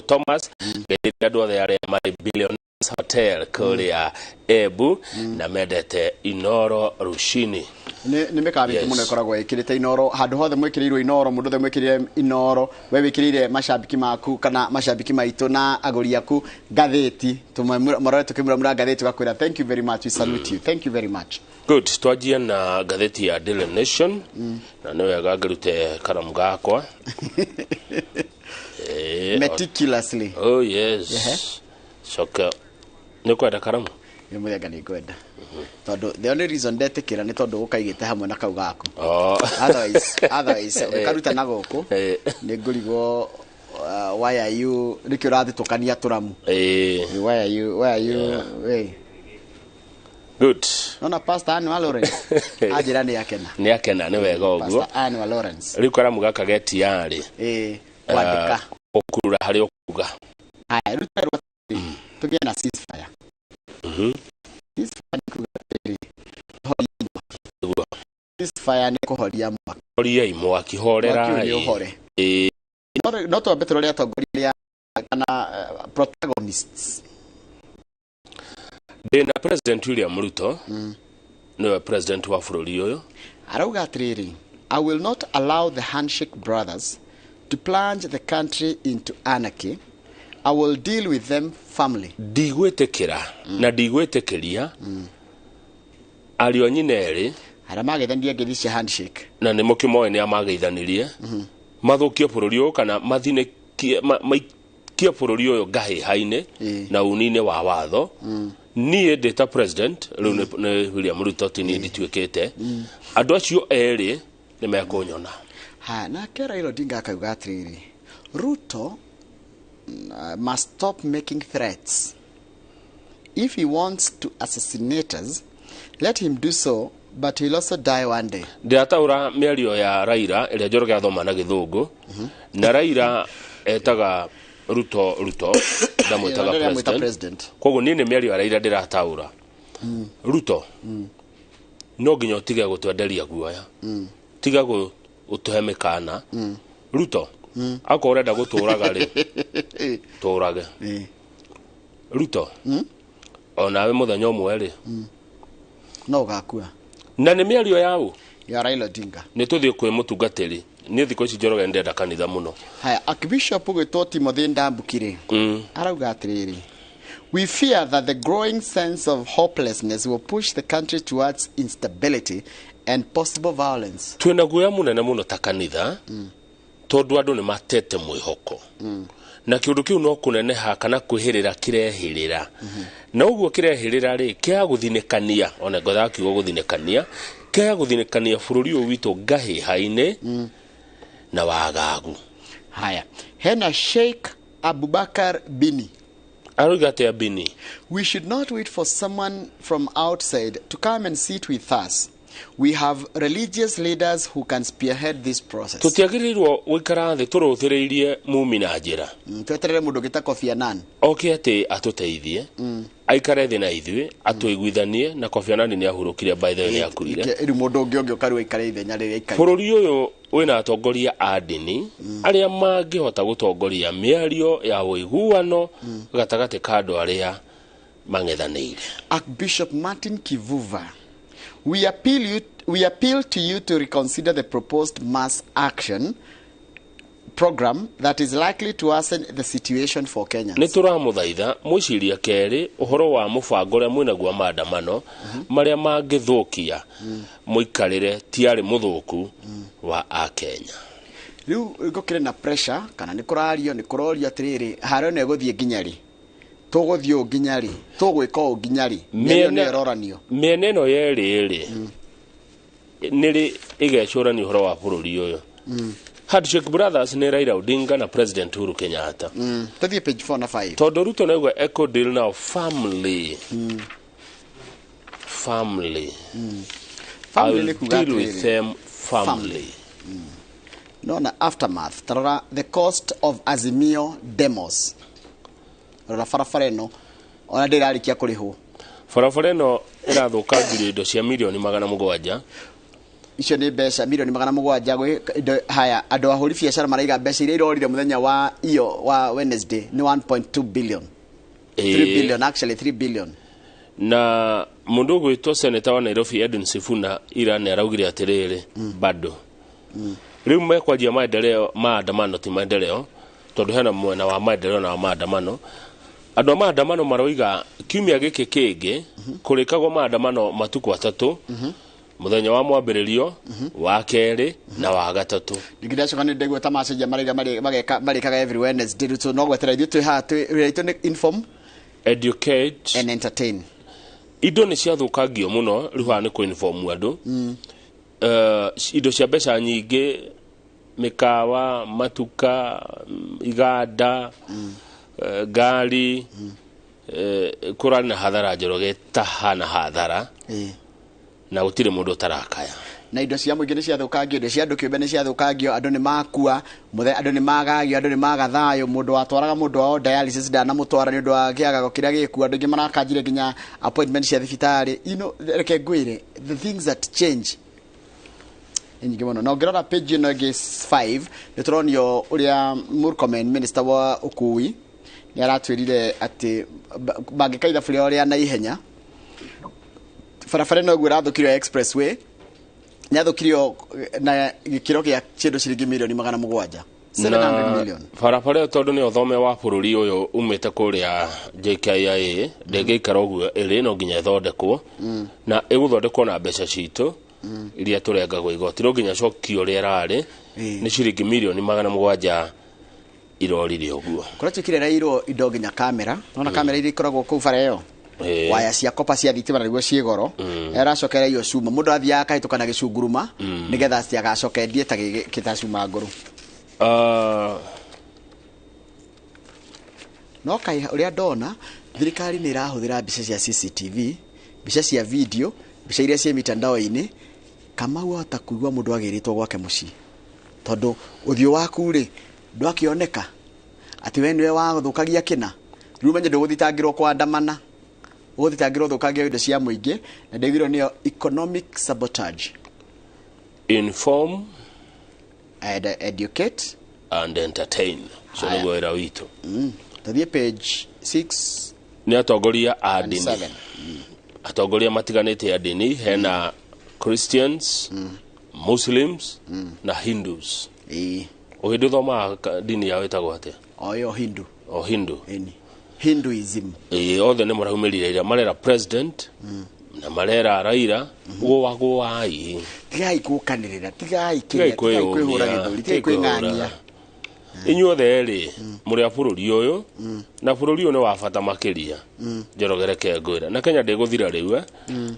Thomas, ngeithia andũ othe arĩa marĩ Billionaires Hotel kũrĩa Embu na mendete Inooro Rushini. Nĩ mĩkawa mĩingĩ mũno ĩkoragwo ĩkĩrĩte Inooro handũ hothe mwĩkĩrĩirwo Inooro mũndũ othe mwĩkĩrĩire Inooro we wĩkĩrĩire macambĩki maku kana macambĩki maitũ na agũri aku ngathĩti tũmarore tũkĩmũramũra ngathĩti ũgakwĩra thank you very much, we salute you, thank you very much. Good, twanjie na ngathĩti ya Daily Nation na nĩ wega ngĩrute karamu gakwa. Meticulously. Oh yes. Coka nĩ ũkwenda karamu? Nĩ mũthemba nĩ ngwenda. Tondũ the only reason ndetĩkĩra nĩ tondũ ũkaigĩte hamwe na kau gaku. Otherwise ũkaruta na gũkũ nĩ ngũrigwo why are you nĩkĩ ũrathitũkania tũramu. Why are you Good. Nona Pastor Anne wa Lawrence anjĩra nĩ akena. Nĩ akena nĩ wega ũguo. Pastor Anne wa Lawrence. Rĩu karamu gaka getiarĩ. Kwandĩka. Gũkurura harĩa ũkuga. Haya, ruta tũgĩe na ceasefire. Ceasefire nĩ kuga atĩrĩrĩ, ceasefire nĩ kũhoria mwaki. Horiai mwaki, Mwaki horerai. ũyũ nĩ ũhore. Ĩĩ. No twambe tũrore atongoria arĩa kana protagonists. Ndĩna President William Ruto, nĩwe president wa bũrũri ũyũ. Arauga atĩrĩrĩ, "I will not allow the Handshake Brothers to plunge the country into anarchy. I will deal with them firmly." Ndigwĩtĩkĩra na ndigwĩtĩkĩria ariũ a nyina erĩ arĩa mageithanirie ngeithi cia handshake, na nĩ mũkĩmoĩ nĩ amageithanirie, mathũkie bũrũri ũyũ kana mathinĩkie maikie bũrũri ũyũ ngahĩha-inĩ na uni-inĩ wa watho. Niĩ ndĩ ta president rĩu, nĩ William Ruto, ti niĩ ndituĩkĩte, andũ acio erĩ nĩ mekũnyona. Haya, nake Raila Odinga akauga atĩrĩrĩ, "Ruto must stop making threats. If he wants to assassinate us, let him do so, but he'll also die one day." Ndĩrataũra mĩario ya Raila ĩrĩa Njoroge athoma na Gĩthũngũ, na Raila etaga Ruto Ruto, ndamwĩtaga Ĩyo, ndamwĩta president. President. Koguo niĩ nĩ mĩario ya Raila ndĩrataũra. Ruto, no nginya ũtige gũtwenderia guoya, tiga gũtũhe mĩkana. Ruto, akorwo ũrenda gũtũraga rĩ, tũrage. Ruto, onawe mũthenya ũmwe rĩ, no ũgakua. Na nĩ mĩario yaũ? Ya Raila Odinga. Nĩ tũthiĩ kwĩ mũtungatĩri. Niĩ thikũ ici, Njoroge, ndĩrenda kanitha mũno. Haya, Archbishop ũgwĩtwo Timothy Ndambuki rĩ, arauga atĩrĩrĩ, "We fear that the growing sense of hopelessness will push the country towards instability and possible violence." Twĩna guoya mũnene mũno ta kanitha, tondũ andũ nĩ matete mwĩhoko, na kĩũndũ kĩu no kũneneha kana kwĩhĩrĩra kĩrehĩrĩra, na ũguo kĩrehĩrĩra rĩ, kĩa gũthinĩkania, ona ngothaga kiugo gũthinĩkania, kĩa gũthinĩkania bũrũri ũyũ witũ ngahĩha-inĩ na wagagu. Haya, hena Sheikh Abubakar Bini. Aroiga atĩa Bini? "We should not wait for someone from outside to come and sit with us. We have religious leaders who can spearhead this process." Tũtiagĩrĩirwo gũikara thĩ tũrũthĩrĩirie mumi na njĩra. Tweterere mũndũ ũngĩ ta Kofi Annan. Oke atĩ atũteithie, aikare thĩ na ithuĩ, atũiguithanie. Na Kofi Annan nĩ ahurũkire, by the way, nĩ akuire. Rĩu mũndũ ũngĩ ũngĩũka rĩu aikare ithenya rĩrĩa aikarire. Bũrũri ũyũ wĩna atongoria a ndini arĩa mangĩhota gũtongoria mĩario ya ũiguano gatagatĩ ka andũ arĩa mang'ethanĩire. Archbishop Martin Kivuva, "We appeal to you to reconsider the proposed mass action program that is likely to worsen the situation for Kenyans." Nĩ tũramũthaitha mwĩciria kerĩ ũhoro wa mũbango ũrĩa mwĩnaguo wa maandamano marĩa mangĩthũkia mũikarĩre tiarĩ mũthũku wa akenya. Rĩu gũkĩrĩ na pressure kana nĩ kũrario, nĩ kũrorio atĩrĩrĩ, haro ĩno ĩgũthiĩ nginya rĩ? Tũgũthiĩ ũũ nginya rĩ? Tũgwĩka ũũ nginya rĩ? Mĩario nĩ ĩroranio. Mĩena ĩno yerĩ rĩ, nĩrĩ ĩgecũrania ũhoro wa bũrũri ũyũ? Handshake Brothers nĩ Raila Odinga na President Uhuru Kenyatta. Tũthiĩ page 4 na 5. Tondũ Ruto nĩauga eco deal now family, family. I Family will nĩ kuga deal with atĩrĩrĩ, them family. Nona aftermath, tarora the cost of Azimio demos. Rora barabara ĩno ona ndĩrarĩkia kũrĩhwo. Barabara ĩno ĩrathũkangirio indo cia mirioni 700. Icio nĩ mbeca mirioni 700 gwĩ indo. Haya, andũ ahũri biacara maraiga mbeca iria irorire mũthenya wa iyo wa Wednesday nĩ 1.2 billion, 3 billion, actually 3 billion. Na mũndũ ũgwĩtwo seneta wa Nairobi Edwin Sifuna ira nĩ araugire atĩrĩrĩ, bado rĩu mekwanjia maendeleo, maandamano ti maendeleo, tondũ hena mwena wa maendeleo na wa maandamano. Andũ a maandamano maroiga kiumia gĩkĩ kĩngĩ kũrĩkagwo maandamano matukũ 3, mũthenya wa mwambĩrĩrio, wa kerĩ na wa gatatũ. Ningĩ ndacoka nĩ ndaigua ta macenjia maraiga mageka marĩkaga every Wednesday. Rĩu no gweterera ithuĩ twĩ haha, wĩra witũ nĩ inform, educate and entertain. Indo nĩ ciathũkangio mũno. Rĩu haha nĩ kũinform andũ. Indo cia mbeca nyingĩ, mĩkawa, matuka, iganda, ngari, kũrarĩ na hathara, Njoroge, tahana hathara, na gũtirĩ mũndũ ũtarakaya. Na indo cia mũingĩ nĩ ciathũkangio, indo cia andũ kĩũmbe nĩ ciathũkangio, andũ nĩ makua, andũ nĩ magagio, andũ nĩ maga thayũ, mũndũ watwaraga mũndũ wao dialysis ndanamũtwara nĩ ũndũ wa kĩagago kĩrĩa gĩkuo, andũ aingĩ marakanjire nginya appointment cia thibitarĩ. You know, reke ngwĩre, the things that change nĩ nyingĩ mũno. Na ũngĩrora page ĩno ĩngĩ 5, nĩ tũronio ũrĩa Murkomen, minister wa ũkui, nĩ aratwĩrire atĩ mangĩka ithabu rĩao rĩa naihenya, barabara ĩno ũguo ĩrathũkirio ya expressway nĩathũkirio na gĩkĩro kĩa kĩndũ ciringi mirioni 700, 700 million. Barabara ĩyo tondũ nĩyo thome wa bũrũri ũyũ umĩte kũrĩa JKIA ndĩngĩikara ũguo ĩrĩ, no nginya ĩthondekwo, na ĩgũthondekwo na mbeca citũ iria tũrengagwo igoti, no nginya cokio ũrĩa ĩrarĩ nĩ ciringi mirioni 700 irorire ũguo. Kũrĩa tuĩkire rairwo indo nginya kamera, nona kamera iria ikoragwo kũu bara ĩyo, waya cia kopa cia thitima na nĩguo ciĩ goro, aracokererio cuma, mũndũ athiaga akahĩtũka na gĩcunguruma nĩgetha citiagacoke endie ta gĩta cuma ngũrũ. No kaĩ ũrĩa ndona thirikari nĩ ĩrahũthĩra mbica cia CCTV, mbica cia video, mbica iria ciĩ mitandao-inĩ. Kamau ahota kuigua mũndũ agĩrĩtwo gwake mũciĩ, tondũ ũthiũ waku rĩ ndwakĩoneka atĩ we nĩwe wathũkagia kĩna. Rĩu ũmenye ndũgũthitangĩrwo kwandamana, ũgũthitangĩrwo ũthũkangia indo cia mũingĩ, na ndĩgwirwo nĩyo economic sabotage. Inform and educate and entertain, so Haya. nĩguo wĩra witũ. Tũthiĩ page 6 Nĩ atongoria a and ndini, 7. atongoria matiganĩte a ndini, hena Christians, Muslims na Hindus. Ũhĩndĩ ũthomaga ndini yao ĩtagwo atĩa? O ĩyo Hindu. O Hindu. Ĩni Hinduism. Ĩĩ, othe nĩ maraumĩrire ira marera president na marera Raila gũa gũai. Tigai gũkanĩrĩra, tigai kĩrĩa, tigai kwĩhũra gĩthũri, tigai kwĩng'ang'ia. Inyuothe rĩ mũrĩ a bũrũri ũyũ, na bũrũri ũyũ nĩ wa bata makĩria. Njoroge reke ngwĩre, na Kenya ndĩgũthira rĩu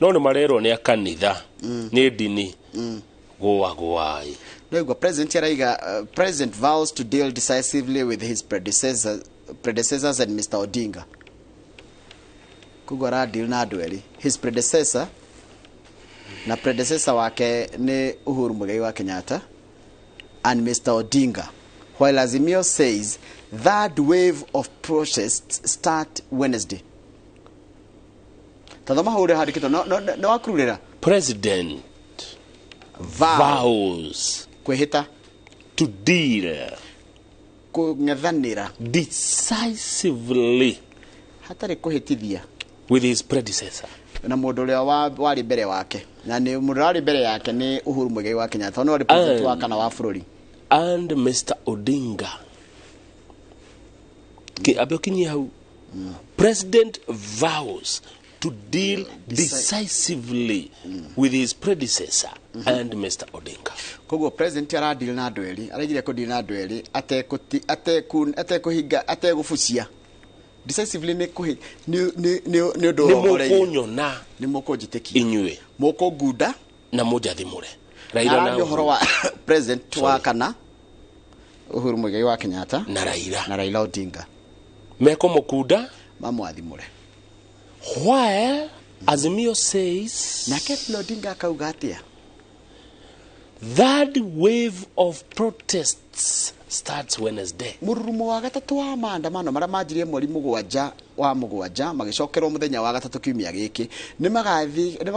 no nĩ marerwo nĩ a kanitha, nĩ ndini, gũa gũai. Noigua president araiga, president vows to deal decisively with his predecessors and Mr. Odinga. Koguo aradeal na andũ erĩ, his predecessor na predecessor wake nĩ Uhuru Muigai wa Kenyatta and Mr. Odinga, while Azimio says third wave of protests start Wednesday. Tathoma hau ũrĩa handĩkĩtwo, no wakururĩra. President vows kwĩhĩta to deal kũng'ethanĩra decisively hatarĩ kũhĩtithia with his predecessor na mũndũ ũrĩa warĩ mbere wake, na nĩ mũndũ ũrĩa warĩ mbere yake nĩ Uhuru Muigai wa Kenyatta, nĩ warĩ president wa kana wa bũrũri, and Mr. Odinga. Abe ũkinyie hau. President vows to deal decisively with his predecessor and Mr. Odinga. Koguo president aradeal na andũ erĩ, araigire kũdeal na andũ erĩ atekũhinga, ategũbucia. Decisively nĩ kũhi nĩ nĩ nĩ nĩ ũndũ Nĩ ũrongoreirie. mũkũnyona nĩ mũkũnjĩtĩkia inyuĩ, mũkũngunda na mũnjathimũre. Na Raila na araria ũhoro wa president wa kana Uhuru Muigai wa Kenyatta na Raila, na Raila Odinga mekũmũkunda mamwathimũre. While Azimio says, nake Raila Odinga akauga atĩa? Third wave of protests starts Wednesday. Mũrurumo wa gatatũ wa maandamano marĩa manjirie mweri 7 wa 7 magĩcokerwo mũthenya wa gatatũ kiumia gĩkĩ, nĩ magathiĩ, nĩ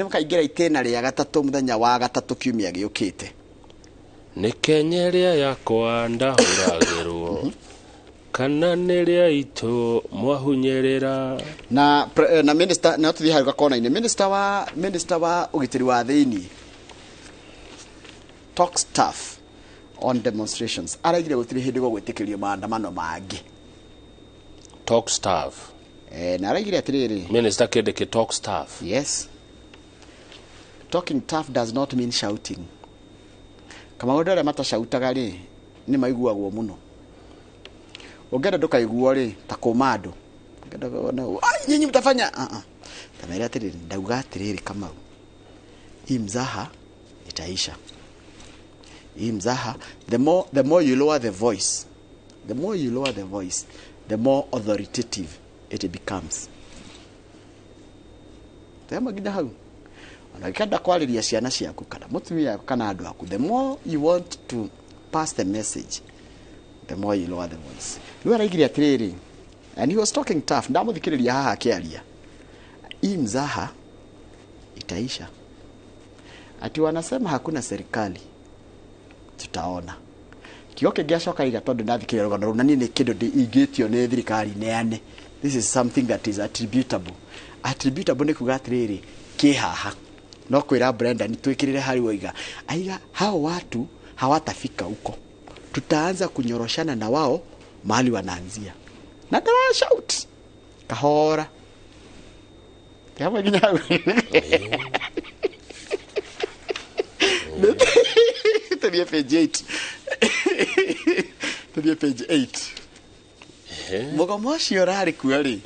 makaingĩra itĩna rĩa gatatũ mũthenya wa gatatũ kiumia gĩũkĩte. Nĩ Kenya ĩrĩa yakwa ndahũragĩrwo kana nĩ rĩa itũ mwahunyĩrĩra. Na minister, na tũthiĩ hau gakona-inĩ, minister wa ũgitĩri wa thĩinĩ talks tough on demonstrations, araigire gũtirĩ hĩndĩ gũgwĩtĩkĩrio maandamano mangĩ. Talks tough. Na araigire atĩrĩrĩ, Minister Kindiki talks tough. Yes, talking tough does not mean shouting. Kama andũ arĩa matacautaga rĩ nĩ maiguagwo mũno. Ũngĩenda ndũkaiguo rĩ, ta kũma andũ. Ũngĩenda kuona, ai, nyinyi mtafanya ah ah, tamera atĩrĩrĩ, ndauga atĩrĩrĩ, Kamau, hii mzaha itaisha, hii mzaha. The more you lower the voice, the more you lower the voice, the more authoritative it becomes. Tema nginya hau. Ona ũngĩenda kwarĩria ciana ciaku kana mũtumia waku kana andũ aku, the more you want to pass the message, the more you lower the voice. Rĩu araigire atĩrĩrĩ, and he was talking tough. Ndamũthikĩrĩria haha akĩaria, hii mzaha itaisha. Ati wanasema hakuna serikali, tutaona. Kiugo kĩngĩ acoka iga, tondũ ndathikĩrĩria rũgano rũu na niĩ nĩ kĩndũ ingĩtio nĩ thirikari neane, this is something that is attributable. Attributable nĩ kuga atĩrĩrĩ, kĩ haha no kwĩra Brenda nĩ twĩkĩrĩre harĩ waiga aiga, hao watu hawatafika huko, tutaanza kunyoroshana na wao mahali wanaanzia. Na ndara shout kahora hamwe nginya hau. Tũthiĩ page 8, tũthiĩ page 8. Mũgomo ũcio ũrarĩ kuo rĩ,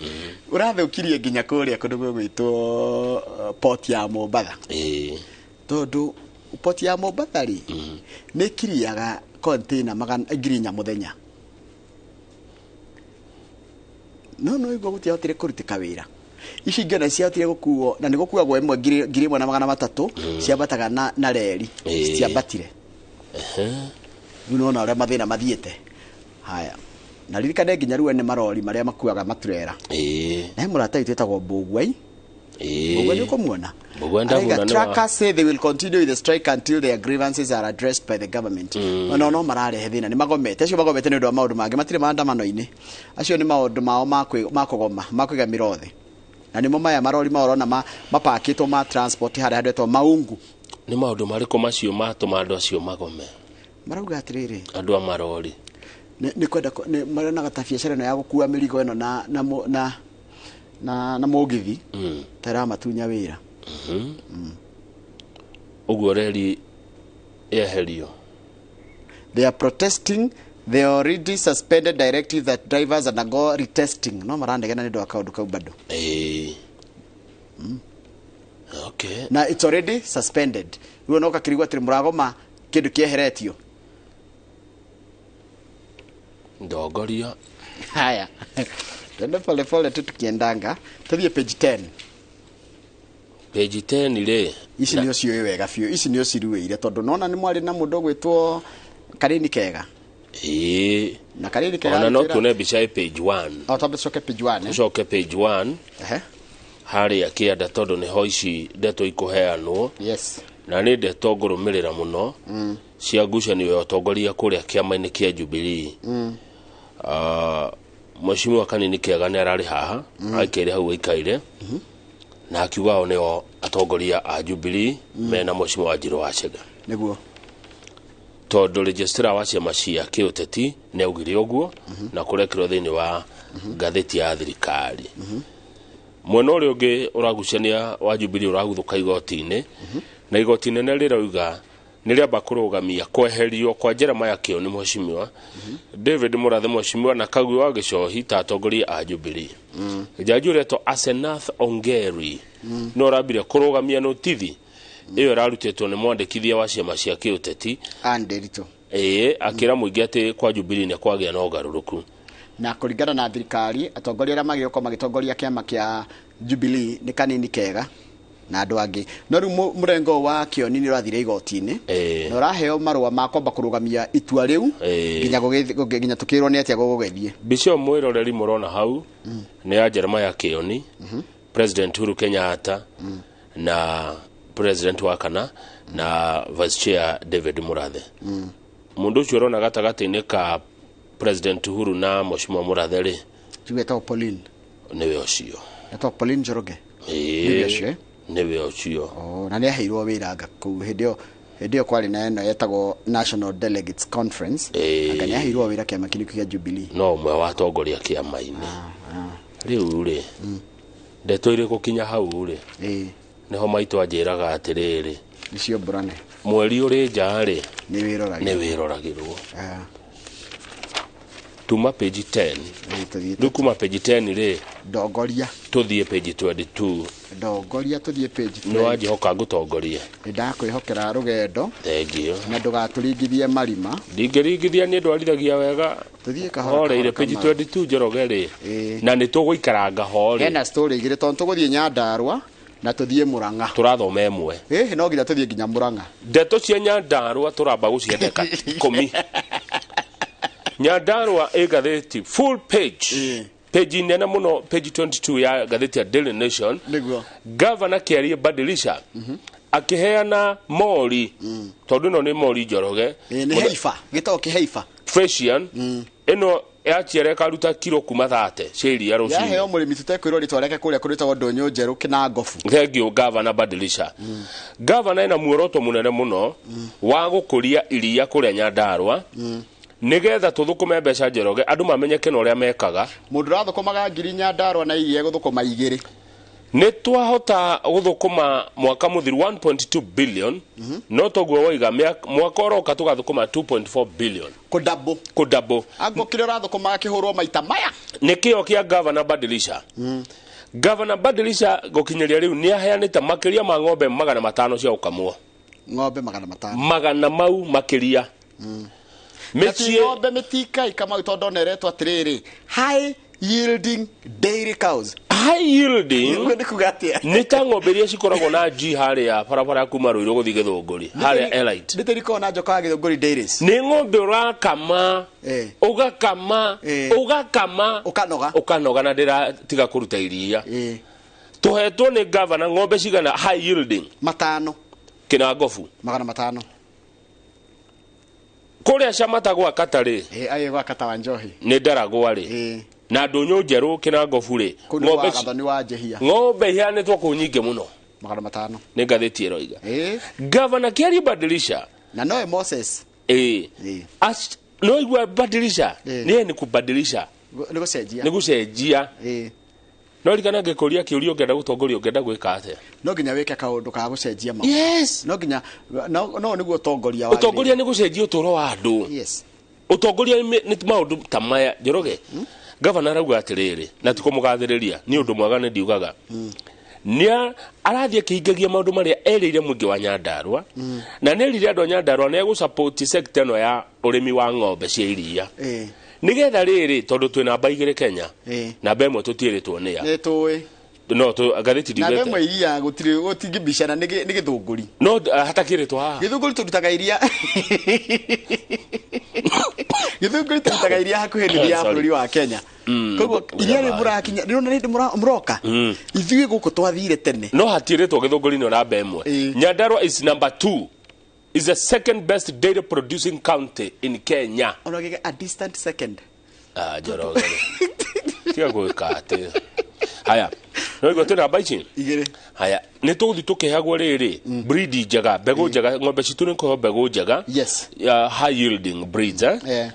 ũrathũkirie nginya kũrĩa kũndũ gũgwĩtwo port ya Mombatha, tondũ port ya Mombatha rĩ, nĩ kiriaga container 400 mũthenya, no igua gũtiahotire kũrutĩka wĩra. Ici ingĩ ona ciahotire gũkuo, na nĩ gũkuagwo ĩmwe 1300 ciambataga na reri, citiambatire. Rĩu nĩwona ũrĩa mathĩna mathiĩte. Haya, na ririkane nginya rĩu ene marori marĩa makuaga maturera, na he mũrata witũ wĩtagwo Mbũguai. Mbũguai nĩ ũkũmuona. Mbũguai ndamuona. Arauga, nĩ wa- trackers say they will continue with the strike until their grievances are addressed by the government. No no mararehe thĩna, nĩ magomete. Acio magomete nĩ ũndũ wa maũndũ mangĩ, matirĩ maandamano-inĩ. Acio nĩ maũndũ mao ma kũgoma, ma kũiga mĩro thĩ, na nĩmo maya marori mao ũrona mapakĩtwo ma transport harĩa handũ hetagwo Maungu. Nĩ maũndũ marĩkũ macio matũma andũ acio magome? Marauga atĩrĩrĩ, andũ a marori nĩ kwenda nĩ maronaga ta biacara ĩno ya gũkua mĩrigo ĩno na mũgithi ta ĩramatunya wĩra. Ũguo reri yeherio. They are protesting the already suspended directive that drivers undergo retesting. No maranegena nĩ ũndũ wa kaũndũ kau bado. Okay. Na it's already suspended. Rĩu no kakĩrigwo atĩrĩ, mũragoma kĩndũ kĩeheretio. Ndongoria. Haya, twende pole pole tu tukiendanga, tuthiĩ page 10. Page 10 rĩ? Ici nĩ ũciũĩ wega biũ, ici nĩ ũciruĩire, tondũ nona nĩ mwarĩ na mũndũ ũgwĩtwo Kanini Kega. Na Kanini Kega Ona no agĩtwĩra- tuone mbica ĩ page 1. O twambe tũcoke page 1, eh? Tũcoke page 1. Harĩa kĩanda, tondũ nĩho ici ndeto ikũheanwo. Yes. Na nĩ ndeto ngũrũmĩrĩra mũno cia ngucanio ya ũtongoria kũrĩa kĩama-inĩ kĩa Jubilee. Mheshimiwa Kanini Kega nĩ ararĩ haha, aikaire hau aikaire na akiuga ao nĩo atongoria a Jubilee mena Mheshimiwa Wanjirũ wa Chege. Nĩguo. Tondũ registrar wa ciama cia kĩũteti nĩ augire ũguo na kũrekĩrwo thĩinĩ wa ngathĩti ya thirikari. Mwena ũrĩa ũngĩ ũragucania wa Jubilee ũraguthũka igoti-inĩ, na igoti inene rĩrauga nĩ rĩamba kũrũgamia kweherio kwa Jeremiah Kĩoni, Mheshimiwa David Mũrathe, Mheshimiwa na Kagwe wa Gĩcohi ta atongoria a Jubilee. Jaji ũretwo Asenath Ongeri no ũrambire kũrũgamia notithi ĩyo ĩrarutĩtwo nĩ mwandĩkithia wa ciama cia kĩũteti Ann Nderitu. Ĩĩ, akĩra mũingĩ atĩ kwa Jubilee nĩ kwagĩa na ũgarũrũku. Na kũringana na thirikari, atongoria arĩa magĩrĩirwo gũkorwo magĩtongoria kĩama kĩa Jubilee nĩ Kanini Kega na andũ angĩ, no rĩu mũrengo wa Kĩoni nĩ ũrathire igoti-inĩ na ũraheo marũa ma kwamba kũrũgamia itua rĩu nginya tũkĩrwo nĩ atĩa gũgũgĩthiĩ. Mbica ĩyo mwĩroreri mũrona hau nĩ ya Jeremiah Kĩoni, President Uhuru Kenyatta na president wa kana na vice chair David Murathe. Mũndũ ũcio ũrona gatagatĩ-inĩ ka President Uhuru na Mheshimiwa Murathe rĩ? Tuge etagwo Pauline. Nĩwe ũcio. Etagwo Pauline Njoroge. Nĩwe ũcio, eh? Nĩwe ũcio. Oh, na nĩ aheirwo wĩra anga kũu hĩndĩ ĩyo kwarĩ na ĩno yetagwo National Delegates Conference. Anga nĩ aheirwo wĩra kĩama kĩu kĩa Jubilee. No ũmwe wa atongoria kĩama-inĩ. Rĩu rĩ, ndeto irĩ gũkinya hau rĩ, nĩho maitũ anjĩraga atĩrĩrĩ, nĩcio mburane, mweri ũrĩ nja rĩ, nĩ wĩroragĩrwo. Nĩ wĩroragĩrwo. Tuma page 10 rĩu, kuma page 10 rĩ, ndongoria, tũthiĩ page 22. Ndongoria tũthiĩ page. Nĩ wanjĩhoka ngũtongorie. Nĩ ndakwĩhokera rũgendo. Thengiũ. Na ndũgatũringithie marima. Ndingĩringithia, niĩ ndwarithagia wega. Tũthiĩ kahora. Horeire. Kahora. Page Kamau. 22, Njoroge rĩ, na nĩ tũgũikaranga ho rĩ. Hena story igĩrĩ, tondũ tũgũthiĩ Nyandarua Na tũthiĩ Mũrang'a. Tũrathoma ĩmwe. Ĩhĩ, no nginya tũthiĩ nginya Mũrang'a. Ndeto cia Nyandarũa tũramba gũciendeka 10. Nyandarũa ĩ ngathĩti full page, page nene mũno, page 22 ya ngathĩti ya Daily Nation. Nĩguo. Gavana Kĩarie Badilisha akĩheana mori, tondũ ĩno nĩ mori Njoroge. Nĩ heifa, gĩtagwo kĩheifa. Fresian ĩno yaciara ĩkaruta kiro kuma 30 cia iria rũcinĩ. Yaheo mũrĩmi tũtekwĩrwo rĩtwa rĩake kũrĩa kũrĩtagwo Ndũnyũ Njerũ Kĩnangobu. Thank you, Gavana Badilisha. Gavana ena muoroto mũnene mũno wa gũkũria iria kũrĩa Nyandarũa, nĩgetha tũthũkũme mbeca Njoroge, andũ mamenyeke na ũrĩa mekaga. Mũndũ ũrathũkũmaga ngiri Nyandarũa na iria gũthũkũma 2. Nĩ twahota gũthũkũma mwaka mũthiru 1.2 billion, no toguo waiga mwaka ũroka tũgathũkũma 2.4 billion. Kũdouble. Kũdouble. Ango kĩrĩa ũrathũkũmaga kĩhũrwo maita maya. Nĩ kĩo kĩa Gavana Badilisha. Gavana Badilisha gũkinyĩria rĩu nĩ aheanĩte makĩria ma ng'ombe 500 cia gũkamwo. Ng'ombe 500. Magana mau makĩria. Mĩciĩ ng'ombe mĩtika ikamau tondũ oneretwo atĩrĩrĩ, high yielding dairy cows. High yielding nĩ kuga atĩa? Nĩ ta ng'ombe iria cikoragwo na G harĩa barabara kuma Ruiru gũthiĩ Gĩthũngũri, harĩa Elite. Nĩ tĩrĩ na njoka ya Gĩthũngũri Dairies. Nĩ ng'ombe ũrakama, ũgakama, ũgakama, ũkanoga, ũkanoga na ndĩratiga kũruta iria. Tũhetwo nĩ gavana ng'ombe cigana high yielding? 500. Kĩnangobu. 500. Kũrĩa Camata gwa Kata rĩ. Aye gwa Kata wa Njohi. Nĩ Ndaragwa rĩ. Na Ndũnyũ Njerũ Kĩnangobu rĩ. Kũu nĩ gwa Gathoni wa Njehia. Ng'ombe iheanĩtwo kũu nyingĩ mũno. 500. Nĩ ngathĩti ĩroiga. Gavana Kĩarie Badilisha. Na nowe Moses. No igua Badilisha. Nĩ nĩ kubadilisha. Nĩ gũcenjia. Nĩ gũcenjia. No ririkana ngĩkũria kĩũria ũngĩenda gũtongoria ũngĩenda gwĩka atĩa? No nginya wĩke kaũndũ ka gũcenjia maũndũ. Yes. No nginya no nĩguo ũtongoria wagĩrĩire. Ũtongoria nĩ gũcenjia ũtũũro wa andũ. Yes. Ũtongoria nĩ maũndũ ta maya Njoroge. Gavana arauga atĩrĩrĩ, na ti kũmũgathĩrĩria, nĩ ũndũ mwega nĩ ndiugaga. Nĩ arathiĩ akĩhingagia maũndũ marĩa erĩire mũingĩ wa Nyandarũa, na nĩ erire andũ a Nyandarũa nĩ egũsupport sector ĩno ya ũrĩmi wa ng'ombe cia iria. Nĩgetha rĩrĩ, tondũ twĩ namba 2 Kenya, namba 1 tũtiĩrĩtwo nĩ ya. Nĩ tũĩ. No ngathĩti Namba ndiugĩte. 1 iria gũtirĩ gũtingĩbicana nĩ Gĩthũngũri. No hatakĩrĩtwo haha. Gĩthũngũri tũrutaga iria. Gĩthũngũri tũrutaga iria hakuhĩ nuthu ya Sorry. bũrũri wa Kenya. Koguo iria rĩ mũrakinya, rĩu nĩ mũroka. Ithuĩ gũkũ twathire tene. No hatirĩtwo Gĩthũngũri nĩ namba 1. Nyandarua is number 2. Is the second best dairy producing county in Kenya. Ona gĩke a distant second. Njoroge. Tiga gwĩka atĩ. Haya. No igua twĩ namba ici? 2. Haya, nĩ tũgũthiĩ tũkĩheagwo rĩrĩ breed njega, mbegũ njega, ng'ombe citũ nĩ kũheo mbegũ njega. Yes. Ya high yielding breeds,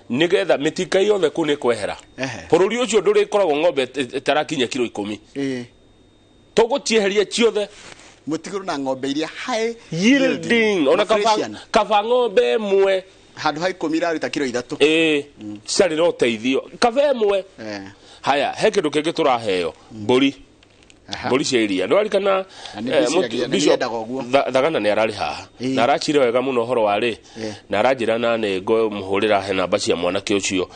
Nĩgetha mĩtika yothe kũu nĩ kwehera. Bũrũri ũcio ndũrĩkoragwo ng'ombe ĩtarakinya kiro 10. Tũgũcieheria ciothe. Mũtigũrũ na ng'ombe iria high yielding. Ona kaba ng'ombe ĩmwe handũ ha 10 iraruta kiro 3. Ciarĩ na ũteithio. Kaba ĩmwe. Haya, he kĩndũ kĩngĩ tũraheo, mbũri. Mbũri cia iria. Nĩwarikana Thagana nĩ ararĩ haha. Na arachire wega mũno ũhoro wa rĩ. Na aranjĩra na nĩ ngũmũhũrĩra he namba cia mwanake ũcio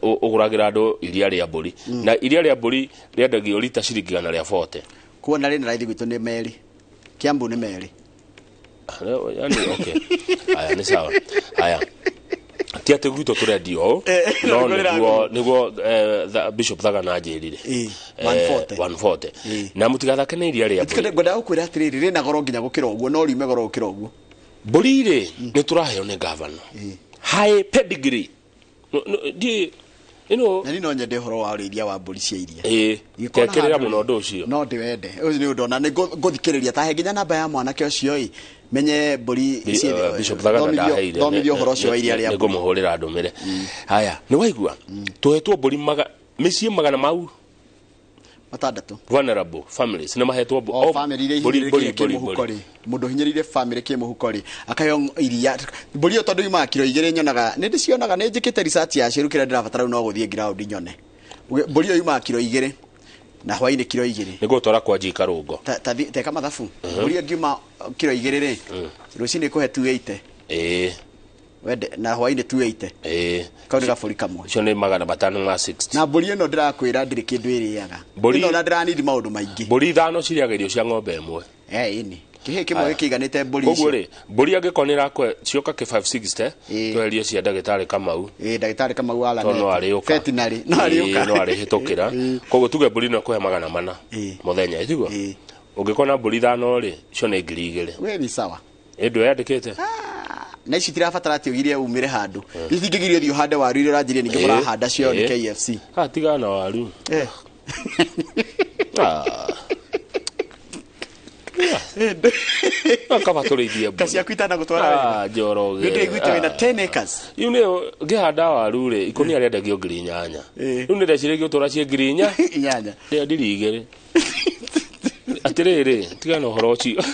ũgũragĩra andũ iria rĩa mbũri. Na iria rĩa mbũri rĩendagio rita ciringi 140. Kuona rĩ na raithi gwitũ nĩ merĩ. Kiambu nĩ merĩ. Yani, okay. Haya, nĩ sawa. Haya. Ti atĩ gwitũ tũrendio ũũ, no nĩguo Bishop Thagana anjĩrire. 140. 140. Na mũtigathake na iria rĩa mbũri. Ngwendaga gũkwĩra atĩrĩrĩ, rĩna goro nginya gũkĩra ũguo, no riume goro gũkĩra ũguo. Mbũri rĩ, nĩ tũraheo nĩ gavana. High pedigree. Na niĩ no nyende ũhoro wa ũrĩithia wa mbũri cia iria. Tekĩrĩra mũno ũndũ ũcio. No ndĩwende. Ũcio nĩ ũndũ ona nĩ ngũthikĩrĩria ta he nginya namba ya mwanake ũcio ĩ. Menye mbũri Bishop Thagana ndaheire. Thomithio ũhoro ũcio wa iria rĩa mbũri. Nĩngũmũhũrĩra ndũmĩre. Haya, nĩ waigua? Tũhetwo mbũri mĩciĩ magana mau 6. Vulnerable families nĩ mahetwo o family iria ihinyĩrĩrĩkire kĩmũhuko rĩ. Mũndũ ũhinyĩrĩire family kĩmũhuko rĩ, akaheo iria. Mbũri ĩyo tondũ yumaga kiro 2 nyonaga, nĩ ndĩcionaga, nĩ njĩkĩte research yacio, rĩu kĩrĩa ndĩrabatara rĩu no gũthiĩ ground nyone. Mbũri ĩyo yumaga kiro 2 na hwainĩ kiro 2. Nĩ ngũtwara kwa G Karũngo. Teka mathabu. Mbũri ĩyo ngiuma kiro 2 rĩ, rũcinĩ kũhe 280. Wende na hwainĩ 280. Ĩĩ. Kau nĩ gabũri kamwe. Icio nĩ 560. Na mbũri ĩno ndĩrakwĩra ndĩrĩ kĩndũ ĩrĩaga. Ĩno ona ndĩranidi maũndũ maingĩ. Mbũri 5 cirĩaga irio cia ng'ombe ĩmwe. Ĩni. Kĩhĩ kĩmwe gĩkĩiganĩte mbũri icio. Koguo rĩ, mbũri angĩkorwo nĩ ĩrakwe cioka kĩ 560, tweherie cia ndagĩtarĩ Kamau. Ĩĩ, ndagĩtarĩ Kamau wa Tondũ no arĩũka. Veterinary, no arĩũka. No arĩhĩtũkĩra. Koguo tuge mbũri no ĩkũhe 400 mũthenya, tiguo? Ũngĩkorwo na mbũri 5 rĩ, icio nĩ 2,000. We ni sawa. Ĩ ndũ yandĩkĩte? Na ici tirabatara atĩ ũgirie umĩre handũ. Ici ingĩgirio ũthiĩ ũhande waru iria ũranjirie ningĩ mũrahanda cio nĩ KFC. Ah, tigana na waru. Kaba tũrĩithie mbũri. Kaciaku itanagũtwara wega. Njoroge. Nĩ ndĩraiguĩte wĩna 10 acres. Rĩu nĩyo ngĩhanda waru rĩ, ikũnia rĩendagio 8,000. Rĩu nĩ ndeciragia ũtũra ciĩ 8,000. 8. Ndĩendirie 2. Atĩrĩrĩ, tigana na ũhoro ũcio.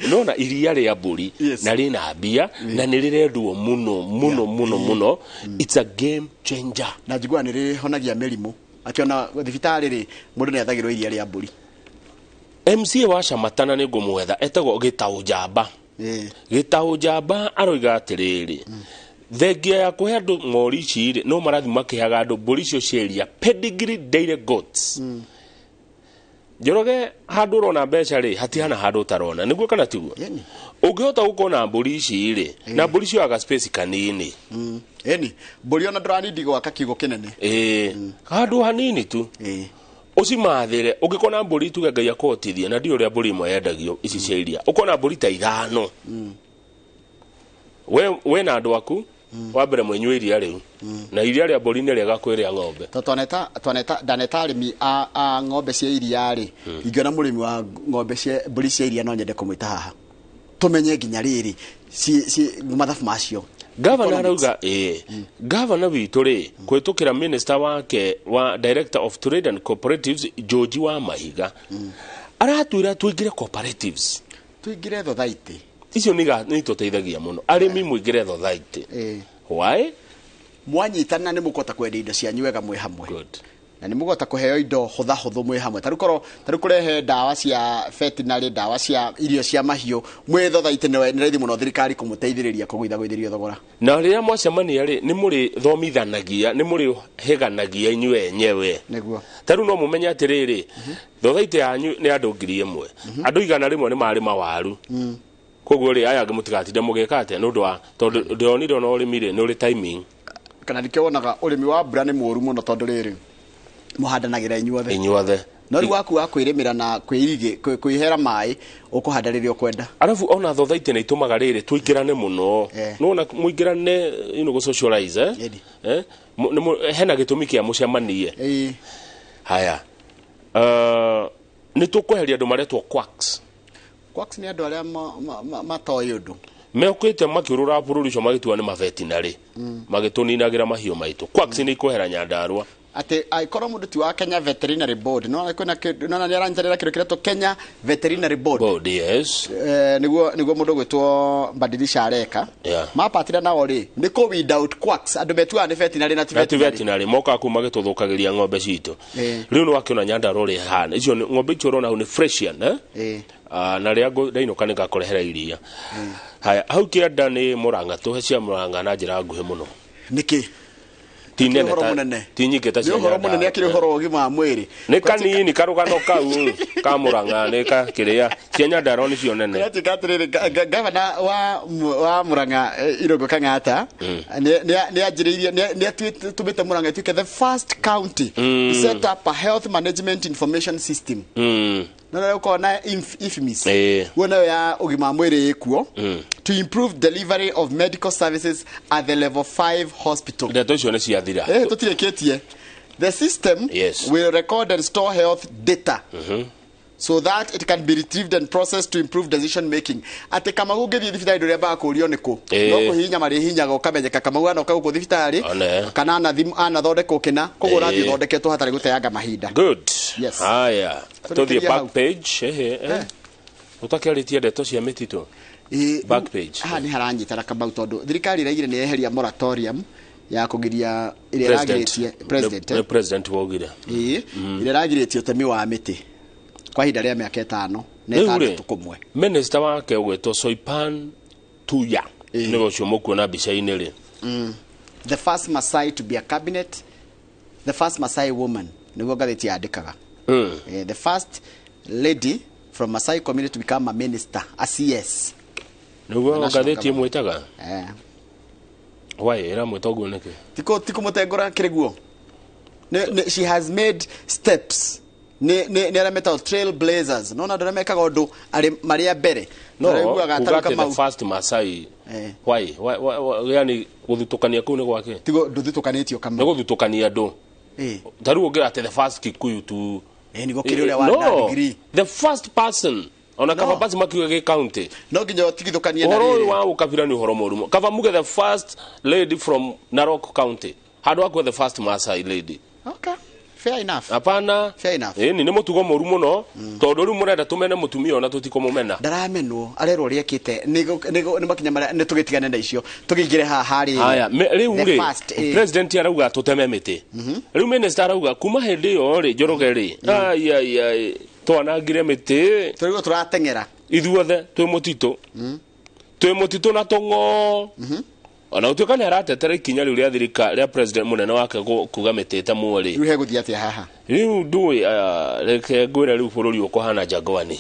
Nona iria rĩa mbũri na rĩna mbia na nĩ rĩrendwo mũno mũno mũno mũno. It's a game changer. Na njiguaga nĩ rĩhonagia mĩrimũ. Atĩ ona thibitarĩ rĩ, mũndũ nĩ athagĩrwo iria rĩa mbũri. MCA wa Camatana nĩ ngũmwetha, etagwo Gĩtaũ Njamba. Gĩtaũ Njamba aroiga atĩrĩrĩ, thengia ya kũhe andũ ng'ori ici rĩ, no marathiĩ makĩheaga andũ mbũri icio cia iria, pedigree dairy goats. Njoroge handũ ũrona mbeca rĩ, hatihana handũ ũtarona, nĩguo kana tiguo? Ũngĩhota gũkorwo na mbũri ici rĩ, na mbũri cioyaga space kanini. Ĩni, mbũri ona ndũranindi gwaka kiugũ kĩnene. Ĩĩ, handũ hanini tu. Ũcimathĩre, ũngĩkorwo na mbũri tuge Ngai akũhotithie, na ndiũĩ ũrĩa mbũri ĩmwe yendagio ici cia iria, ũkorwo na mbũri ta 5. We na andũ aku, wa mbere mũnyue iria rĩu. Na iria rĩa mbũri nĩ rĩega kwĩ rĩa ng'ombe. To ndaneta arĩmi a ng'ombe cia iria rĩ, ingĩona mũrĩmi wa ng'ombe cia mbũri cia iria no nyende kũmwĩta haha. Tũmenye nginya rĩrĩ, mathabu macio. Gavana arauga ĩĩ, gavana witũ rĩ, kũhĩtũkĩra minister wake wa Director of Trade and Cooperatives George wa Mahiga, aratwĩra tũingĩre cooperatives. Tũingĩre thothaitĩ. Icio nĩ itũteithagia mũno. Arĩmi mũingĩre thothaitĩ. Why? Mwanyitana nĩ mũkũhota kwendia indo cianyu wega mwĩ hamwe. Na nĩ mũkũhota kũheo indo hũthahũthũ mwĩ hamwe. Ta rĩu kũrehe ndawa cia veterinary, ndawa cia irio cia mahiũ, mwĩ thothaitĩ nĩ raithi mũno thirikari kũmũteithĩrĩria kũgũithagũithĩrio thogora. Na rĩrĩa mwacemania rĩ, nĩ mũrĩthomithanagia, nĩ mũrĩhĩganagia inyuĩ enyewe. Nĩguo. Ta rĩu no mũmenye atĩrĩrĩ, thothaitĩ yanyu nĩ andũ 1,000. Andũ 100 nĩ marĩma waru. Koguo rĩ, aya angĩ mũtigatinde mũgĩka atĩa nĩ ũndũ wa, tondũ ndĩronire ona ũrĩmi rĩ, nĩ ũrĩ timing. Kana nĩkĩo wonaga ũrĩmi wa mbura nĩ mũũru mũno tondũ rĩrĩ, mũhandanagĩra inyuothe. Inyuothe. No rĩu waku wa kwĩrĩmĩra na kwĩhera maĩ, ũkũhanda rĩrĩa ũkwenda. Arabu ona thothaitĩ nĩ itũmaga rĩrĩ tũingĩrane mũno. Nĩwona mũingĩrane, you know, gũ-socialize, eh? Hena gĩtũmi kĩa mũcemanie. Haya. Nĩ tũkweheria andũ maretwo quacks. Quacks nĩ andũ arĩa matoĩ ũndũ. Mekũĩte makĩũrũra bũrũri ũcio magĩtua nĩ mavetinarĩ. Magĩtũninagĩra mahiũ maitũ. Quacks nĩ ikwehera Nyandarũa. Atĩ angĩkorwo mũndũ ti wa Kenya Veterinary Board, no kwĩna no nĩ aranyitanĩra kĩndũ kĩretwo Kenya Veterinary Board. Board, yes. Nĩguo mũndũ ũgwĩtwo Badilisha areka. Mapatira nao rĩ, nĩ kũ weed out quacks, andũ metuaga nĩ veterinary na ti veterinary. Veterinary mokaga kũu magĩtũthũkagĩria ng'ombe citũ. Rĩu nĩ wakĩona Nyandarũa ũrĩa ĩhana. Icio ng'ombe icio ũrona hau nĩ Fresian, eh? Na rĩrĩa ndainũka nĩ ngakũrehera iria. Haya, hau kĩanda nĩ Mũrang'a, tũhe cia Mũrang'a na njĩra nguhĩ mũno. Nĩkĩ? Ti nene ti nyingĩ ta cia Nĩ ũhoro mũnene akĩrĩ ũhoro wa ũgima wa mwĩrĩ. Nĩ kanini karũgano kau ka Mũrang'a nĩ ka kĩrĩa cia Nyandarũa nĩcio nene. Kũratuĩka atĩrĩrĩ, gavana wa Mũrang'a Irũngũ Kang'ata nĩ anjĩrĩirie, nĩ atũmĩte Mũrang'a ĩtuĩke the first county to set up a health management information system. No no ũkorwo na IFMIS. Guo nayo ya ũgima wa mwĩrĩ ĩkuo. To improve delivery of medical services at the level 5 hospital. Ndeto icio nĩ ciathira. Tũtirĩkĩtie. The system will record and store health data. So that it can be retrieved and processed to improve decision making. Atĩ Kamau ũngĩthiĩ thibitarĩ ndũrĩambaga kũũrio nĩ kũ. No kũhihinya marĩhihinyaga ũkamenyeka Kamau anoka gũkũ thibitarĩ kana anathondekwo kĩna, koguo ũrathiĩ ũthondeketwo hatarĩ gũteanga mahinda. Good. Haya, tũthiĩ back page. Ũtakĩarĩtie ndeto cia mĩtitũ. Back page. Haha nĩ haranyitana Kamau tondũ thirikari ĩraigire nĩ yeheria moratorium ya kũgiria ĩrĩa ĩragirĩtie president. Nĩ president waugire. Ĩrĩa ĩragirĩtie ũtemi wa mĩtĩ kwa ihinda rĩa mĩaka 5 na 6 kũmwe. Minister wake ũgwĩtwo Soipan Tuya nĩwe ũcio mũkuona mbica-inĩ rĩ. The first Masai to be a cabinet, the first Masai woman, nĩguo ngathĩti yandĩkaga. The first lady from Masai community to become a minister, a CS. Nĩguo National ngathĩti government. ĩmwĩtaga. Why ĩramwĩta ũguo nĩkĩ? Tiko tiko mũtengũra kĩrĩ guo. She has made steps. Nĩ arĩa metagwo trail blazers. No na andũ arĩa mekaga ũndũ arĩ marĩa mbere. No, Ũraiguaga kuga tarĩu atĩ the Kamau. first Masai. Why? Why, yani gũthutũkania kũu nĩ gwake? Tigo ndũthutũkanĩtio Kamau. Nĩ gũthutũkania andũ. Ta rĩu ũngĩra atĩ the first Kikuyu to nĩguo kĩrĩ ũrĩa wa No, degree. the first person ona kaba basi makiuga gĩ county. No nginya ũtigithũkanie na Ũhoro ũyũ rĩrĩ. wa ũkabira nĩ ũhoro mũru. Kaba muge the first lady from Narok County. Handũ hakuwe the first Masai lady. Okay. Fair enough. Hapana. Fair enough. Ĩni nĩ mũtugo mũru mũno tondũ rĩu mũrenda tũmene mũtumia ona tũtikũmũmena. Ndaramenwo arerwo ũrĩa ekĩte nĩ makinya marĩa nĩ tũgĩtigane na icio tũkĩingĩre haha harĩ Haya, rĩu the rĩ first, president arauga tũteme mĩtĩ. Rĩu minister arauga kuma hĩndĩ ĩyo rĩ Njoroge rĩ ai ai ai twanangire mĩtĩ. Tũrĩguo tũrateng'era. Ithuothe twĩ mũtitũ. Twĩ mũtitũ na tũng'o. Ona gũtuĩka nĩ aratetera ikinya rĩu rĩa thirikari rĩa president mũnene wake kuga mĩtĩ ĩtemwo rĩ. Rĩu hegũthiĩ atĩa haha? Rĩu ndũĩ reke ngwĩre rĩu bũrũri ũkũhana jangwani.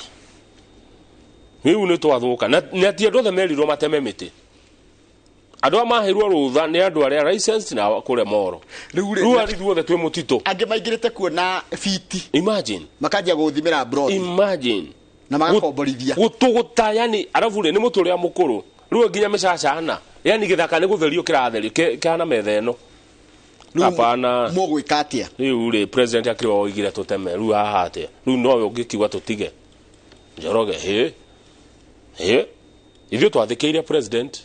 Rĩu nĩ twathũka na ti andũ othe merirwo mateme mĩtĩ. Andũ a maheirwo rũtha nĩ andũ arĩa licensed na kũrĩa moro. Rĩu rĩu ithuothe twĩ mũtitũ. Angĩ maingĩrĩte kuo na biti. Imagine. Makanjia gũthimĩra broti. Imagine. Na magakomborithia. Gũtũgũta yani arabu rĩ nĩ mũtĩ ũrĩa mũkũrũ. Rĩu nginya mĩcacana. Yani gĩthaka nĩ gũtherio kĩratherio kĩhana metha ĩno. Hapana. Mũgwĩka atĩa? Rĩu rĩ president akĩrĩ oigire tũteme rĩu haha atĩa? Rĩu nowe ũngĩkiuga tũtige. Njoroge hĩ. Hĩ. Ithuĩ twathĩkĩire president.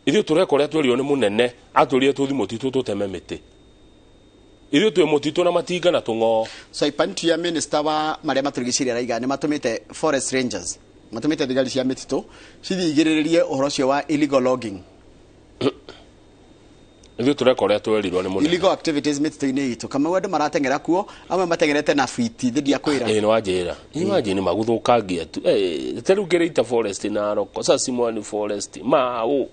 Ithuĩ tũreka ũrĩa twerirwo nĩ mũnene atwĩrire tũthiĩ mũtitũ tũteme mĩtĩ. Ithuĩ twĩ mũtitũ na matinga na tũng'oo. Soipan ya minister wa marĩa matũrigicĩirie araiga nĩ matũmĩte forest rangers matũmĩte thigari cia mĩtitũ cithiĩ igĩrĩrĩrie ũhoro ũcio wa illegal logging. Ithuĩ tũreka ũrĩa twerirwo nĩ mũnene. Illegal activities mĩtitũ-inĩ itũ. Kamau andũ marateng'era kuo amwe mateng'erete na biti thĩ ndiakwĩra. Ĩĩ nĩ wanjĩra. Imagine magũthũkangia tu. Ta rĩu Ngĩrĩita forest Narok, Sasimwani forest, Mau.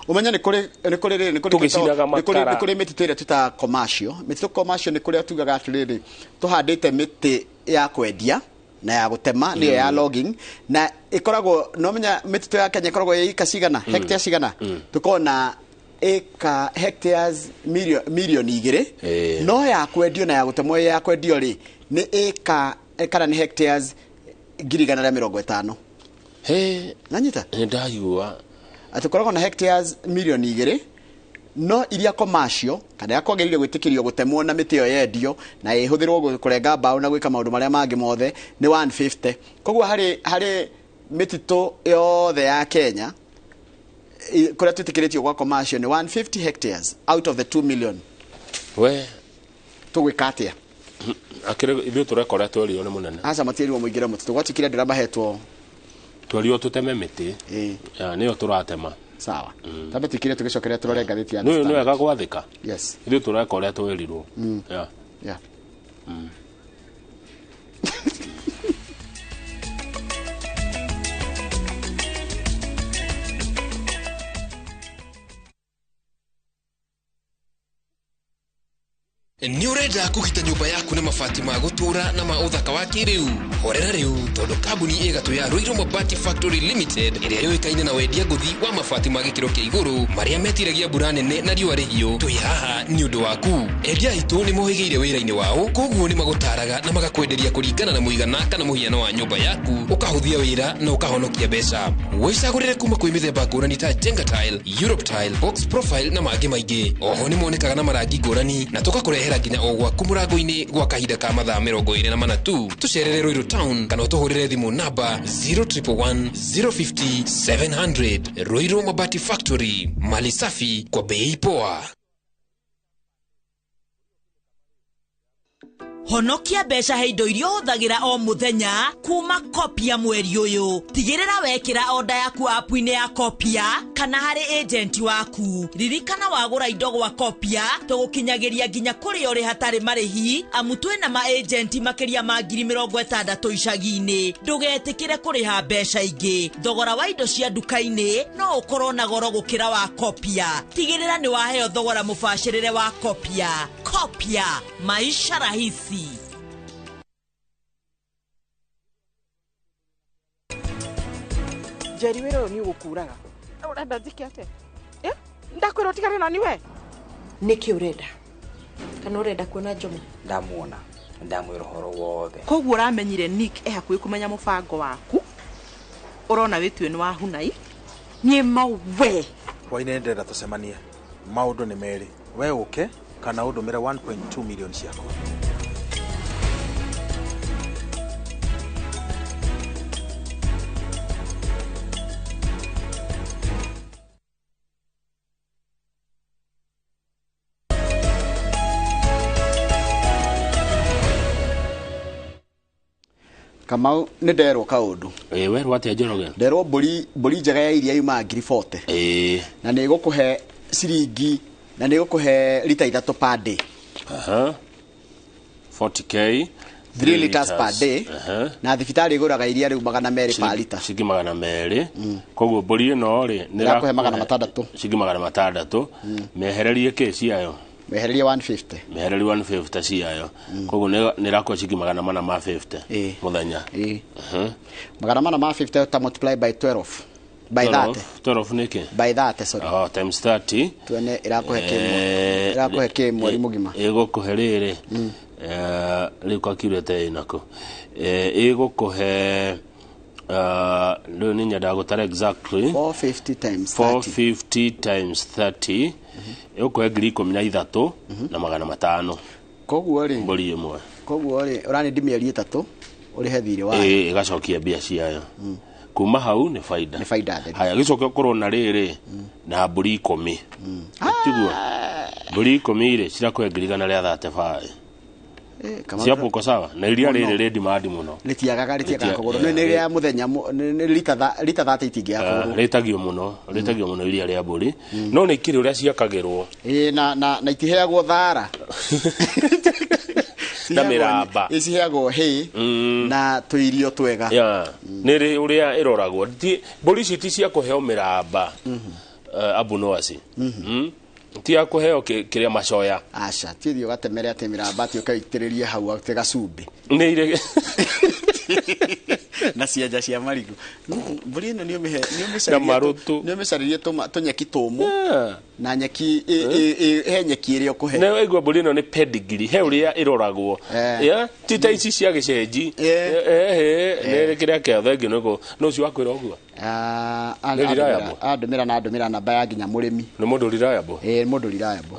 Ũmenye nĩ kũrĩ nĩ kũrĩ rĩrĩ, nĩ kũrĩ Tũgĩcinaga nĩ kũrĩ makara. nĩ kũrĩ mĩtitũ ĩrĩa twĩtaga commercial. Mĩtitũ commercial nĩ kũrĩa tugaga atĩrĩrĩ tũhandĩte mĩtĩ ya kwendia na ya gũtema nĩyo ya logging na ĩkoragwo no menya mĩtitũ ya Kenya ĩkoragwo ĩ ĩka cigana hectares cigana tũkoragwo na ĩka hectares mirioni 2 no ya kwendio na ya gũtemwo ya kwendio rĩ nĩ ĩka kana nĩ hectares 150,000. Nanyita? Nĩndaigua. Atĩ ũkoragwo na hectares mirioni 2 no iria commercial kana ya kwagĩrĩire gwĩtĩkĩrio gũtemwo na mĩtĩ ĩyo yendio na ĩhũthĩrwo kũrenga mbaũ na gwĩka maũndũ marĩa mangĩ mothe nĩ 150. Koguo harĩ mĩtitũ yothe ya Kenya kũrĩa twĩtĩkĩrĩtio gwa commercial nĩ 150 hectares out of the 2 million. We tũgwĩka atĩa? Akĩrĩ ithuĩ tũreka ũrĩa twerirwo nĩ mũnene. Aca matierirwo mũingĩre mũtitũ gwatuĩkire andũ arĩa mahetwo twerirwo tũteme mĩtĩ. Nĩyo tũratema. Sawa. Tambe tuikire tugicokeria turore ngathĩti ya Nĩ The wega Standard. gwathĩka. Yes. Ithuĩ tũreka ũrĩa twerirwo. Yeah. Nĩ ũrenda kũgita nyũmba yaku na mabati ma gũtũũra na ma ũthaka wa kĩrĩu? Horera rĩu tondũ kambuni ĩgatũ ya Ruiru Mabati Factory Limited ĩrĩa yũĩkaine na wendia ngũthi wa mabati ma gĩkĩro kĩa igũrũ marĩa metiragia mbura nene na riũa rĩhiũ twĩ haha nĩ ũndũ waku. Endia aitũ nĩ mohĩgĩire wĩra-inĩ wao koguo nĩ magũtaraga na magakwenderia kũringana na mũigana kana mũhiano wa nyũmba yaku ũkahũthia wĩra na ũkahonokia mbeca. Wĩcagũrĩre kuma kwĩ mĩthemba ngũrani ta Jenga Tile, Europe Tile, Box Profile na mangĩ maingĩ. Oho nĩ monekaga na marangi ngũrani na tũgakũrehera nginya o gwaku mũrango-inĩ gwa kahinda ka mathaa 24 tu. Tũcerere Ruiru Town kana ũtũhũrĩre thimũ namba 0111 050 700. Ruiru Mabati Factory, mali safi kwa bei poa. Honokia mbeca he indo iria ũhũthagĩra o mũthenya kuma Kopia mweri ũyũ. Tigĩrĩra wekĩra oda yaku app-inĩ ya Kopia Kana harĩ agent waku. Ririkana wagũra indo gwa Kopia tũgũkinyagĩria nginya kũrĩa ũrĩ hatarĩ marĩhi, amu twĩna ma agent makĩria ma 60,000 icagi-inĩ. Ndũgetĩkĩre kũrĩha mbeca ingĩ. Thogora wa indo cia nduka-inĩ no ũkorwo na goro gũkĩra wa Kopia. Tigĩrĩra nĩ waheo thogora mũbacĩrĩre wa Kopia. Kopia, maisha rahisi. Njeri wĩra ũyũ nĩ ũgũkũraga. Ũrenda njĩke atĩa? Ndakwĩra ũtigane na niwe. Nĩkĩ ũrenda? Kana ũrenda kuona Njomo? Ndamuona, ndamwĩra ũhoro wothe. Koguo ũramenyire Nick e hakuhĩ kũmenya mũbango waku. Ũrona wĩtue nĩ wa Hunai. Niĩ mawe. Hwainĩ ndĩrenda tũcemanie. Maũndũ nĩ merĩ. We ũke kana ũndũmĩre 1.2 million ciakwa. Kamau nĩ nderwo kaũndũ. Ĩĩ werwo atĩa Njoroge? Nderwo mbũri njega ya iria yumaga 40,000. Ĩĩ. Na nĩ ĩgũkũhe ciringi, na nĩ ĩgũkũhe lita 3 per day. Aha. 40k 3 liters per day. Aha. Na thibitarĩ ĩgũraga iria rĩu 200 per lita. Ciringi 200. Koguo mbũri ĩno rĩ nĩ Ĩrakũhe 600. Ciringi 600. Mehererie kĩ ciayo? Mehererie 150. Mehererie 150 ciayo. Koguo nĩ ĩrakũhe ciringi 450 mũthenya. Ĩĩ. 450 ta multiply by 12. By 30. 12 nĩ kĩ? By 30, sorry. Oh, times 30. Tuone ĩrakũhe kĩ. Ĩrakũhe kĩ mweri mũgima. Ĩgũkũhe rĩrĩ. Rĩu calculator ĩnako. Ĩgũkũhe rĩu nĩ nyendaga gũtara exactly 450 times 30. 450 times 30 ĩgũkũhe 13,500. Koguo rĩ mbũri ĩmwe. Koguo rĩ ũranĩndi mĩeri 3 ũrĩhe thirĩ wayo. Ĩĩ ĩgacokia mbia ciayo. Kuma hau nĩ faida. Nĩ faida theri. Haya gĩcoke ũkorwo na rĩrĩ na mbũri 10. Tiguo. Mbũri 10 rĩ cirakũhe 135,000. Ciapo uko sawa na iria rĩrĩ rĩ demand mũno. Rĩtiagaga kũgũrũ. Nĩ rĩa mũthenya nĩ lita 30 itingĩaga kũgũrũ. Rĩtagio mũno, rĩtagio mũno iria rĩa mbũri. No nĩ ikĩrĩ ũrĩa ciakagĩrwo. Ĩĩ na itiheagwo thara. Na mĩramba. Iciheagwo hay na tũirio twega. Yeah. Nĩ rĩ ũrĩa ĩroragwo. Mbũri ici ti cia kũheo mĩramba. Abunoasi. Ti ya kũheo kĩrĩa macoya. Aca, ti thiĩ ũgatemere atĩ mĩramba atĩ ũkaitĩrĩrie hau atĩ gacumbĩ. Nĩ irĩ na cianja cia marigũ. Mbũri ĩno nĩ ũmĩcarĩrie tũnyeki tũmũ na nyeki he nyeki ĩrĩa ũkũhe. Na waigua mbũri ĩno nĩ pedigree, he ũrĩa ĩroragwo. Ti ta ici cia gĩcenji. Nĩ kĩrĩa kĩa thengio nĩguo. No ũcio wakwĩra ũguo. Andũmĩra na andũmĩra namba ya nginya mũrĩmi. Nĩ mũndũ reliable? Ĩĩ mũndũ reliable.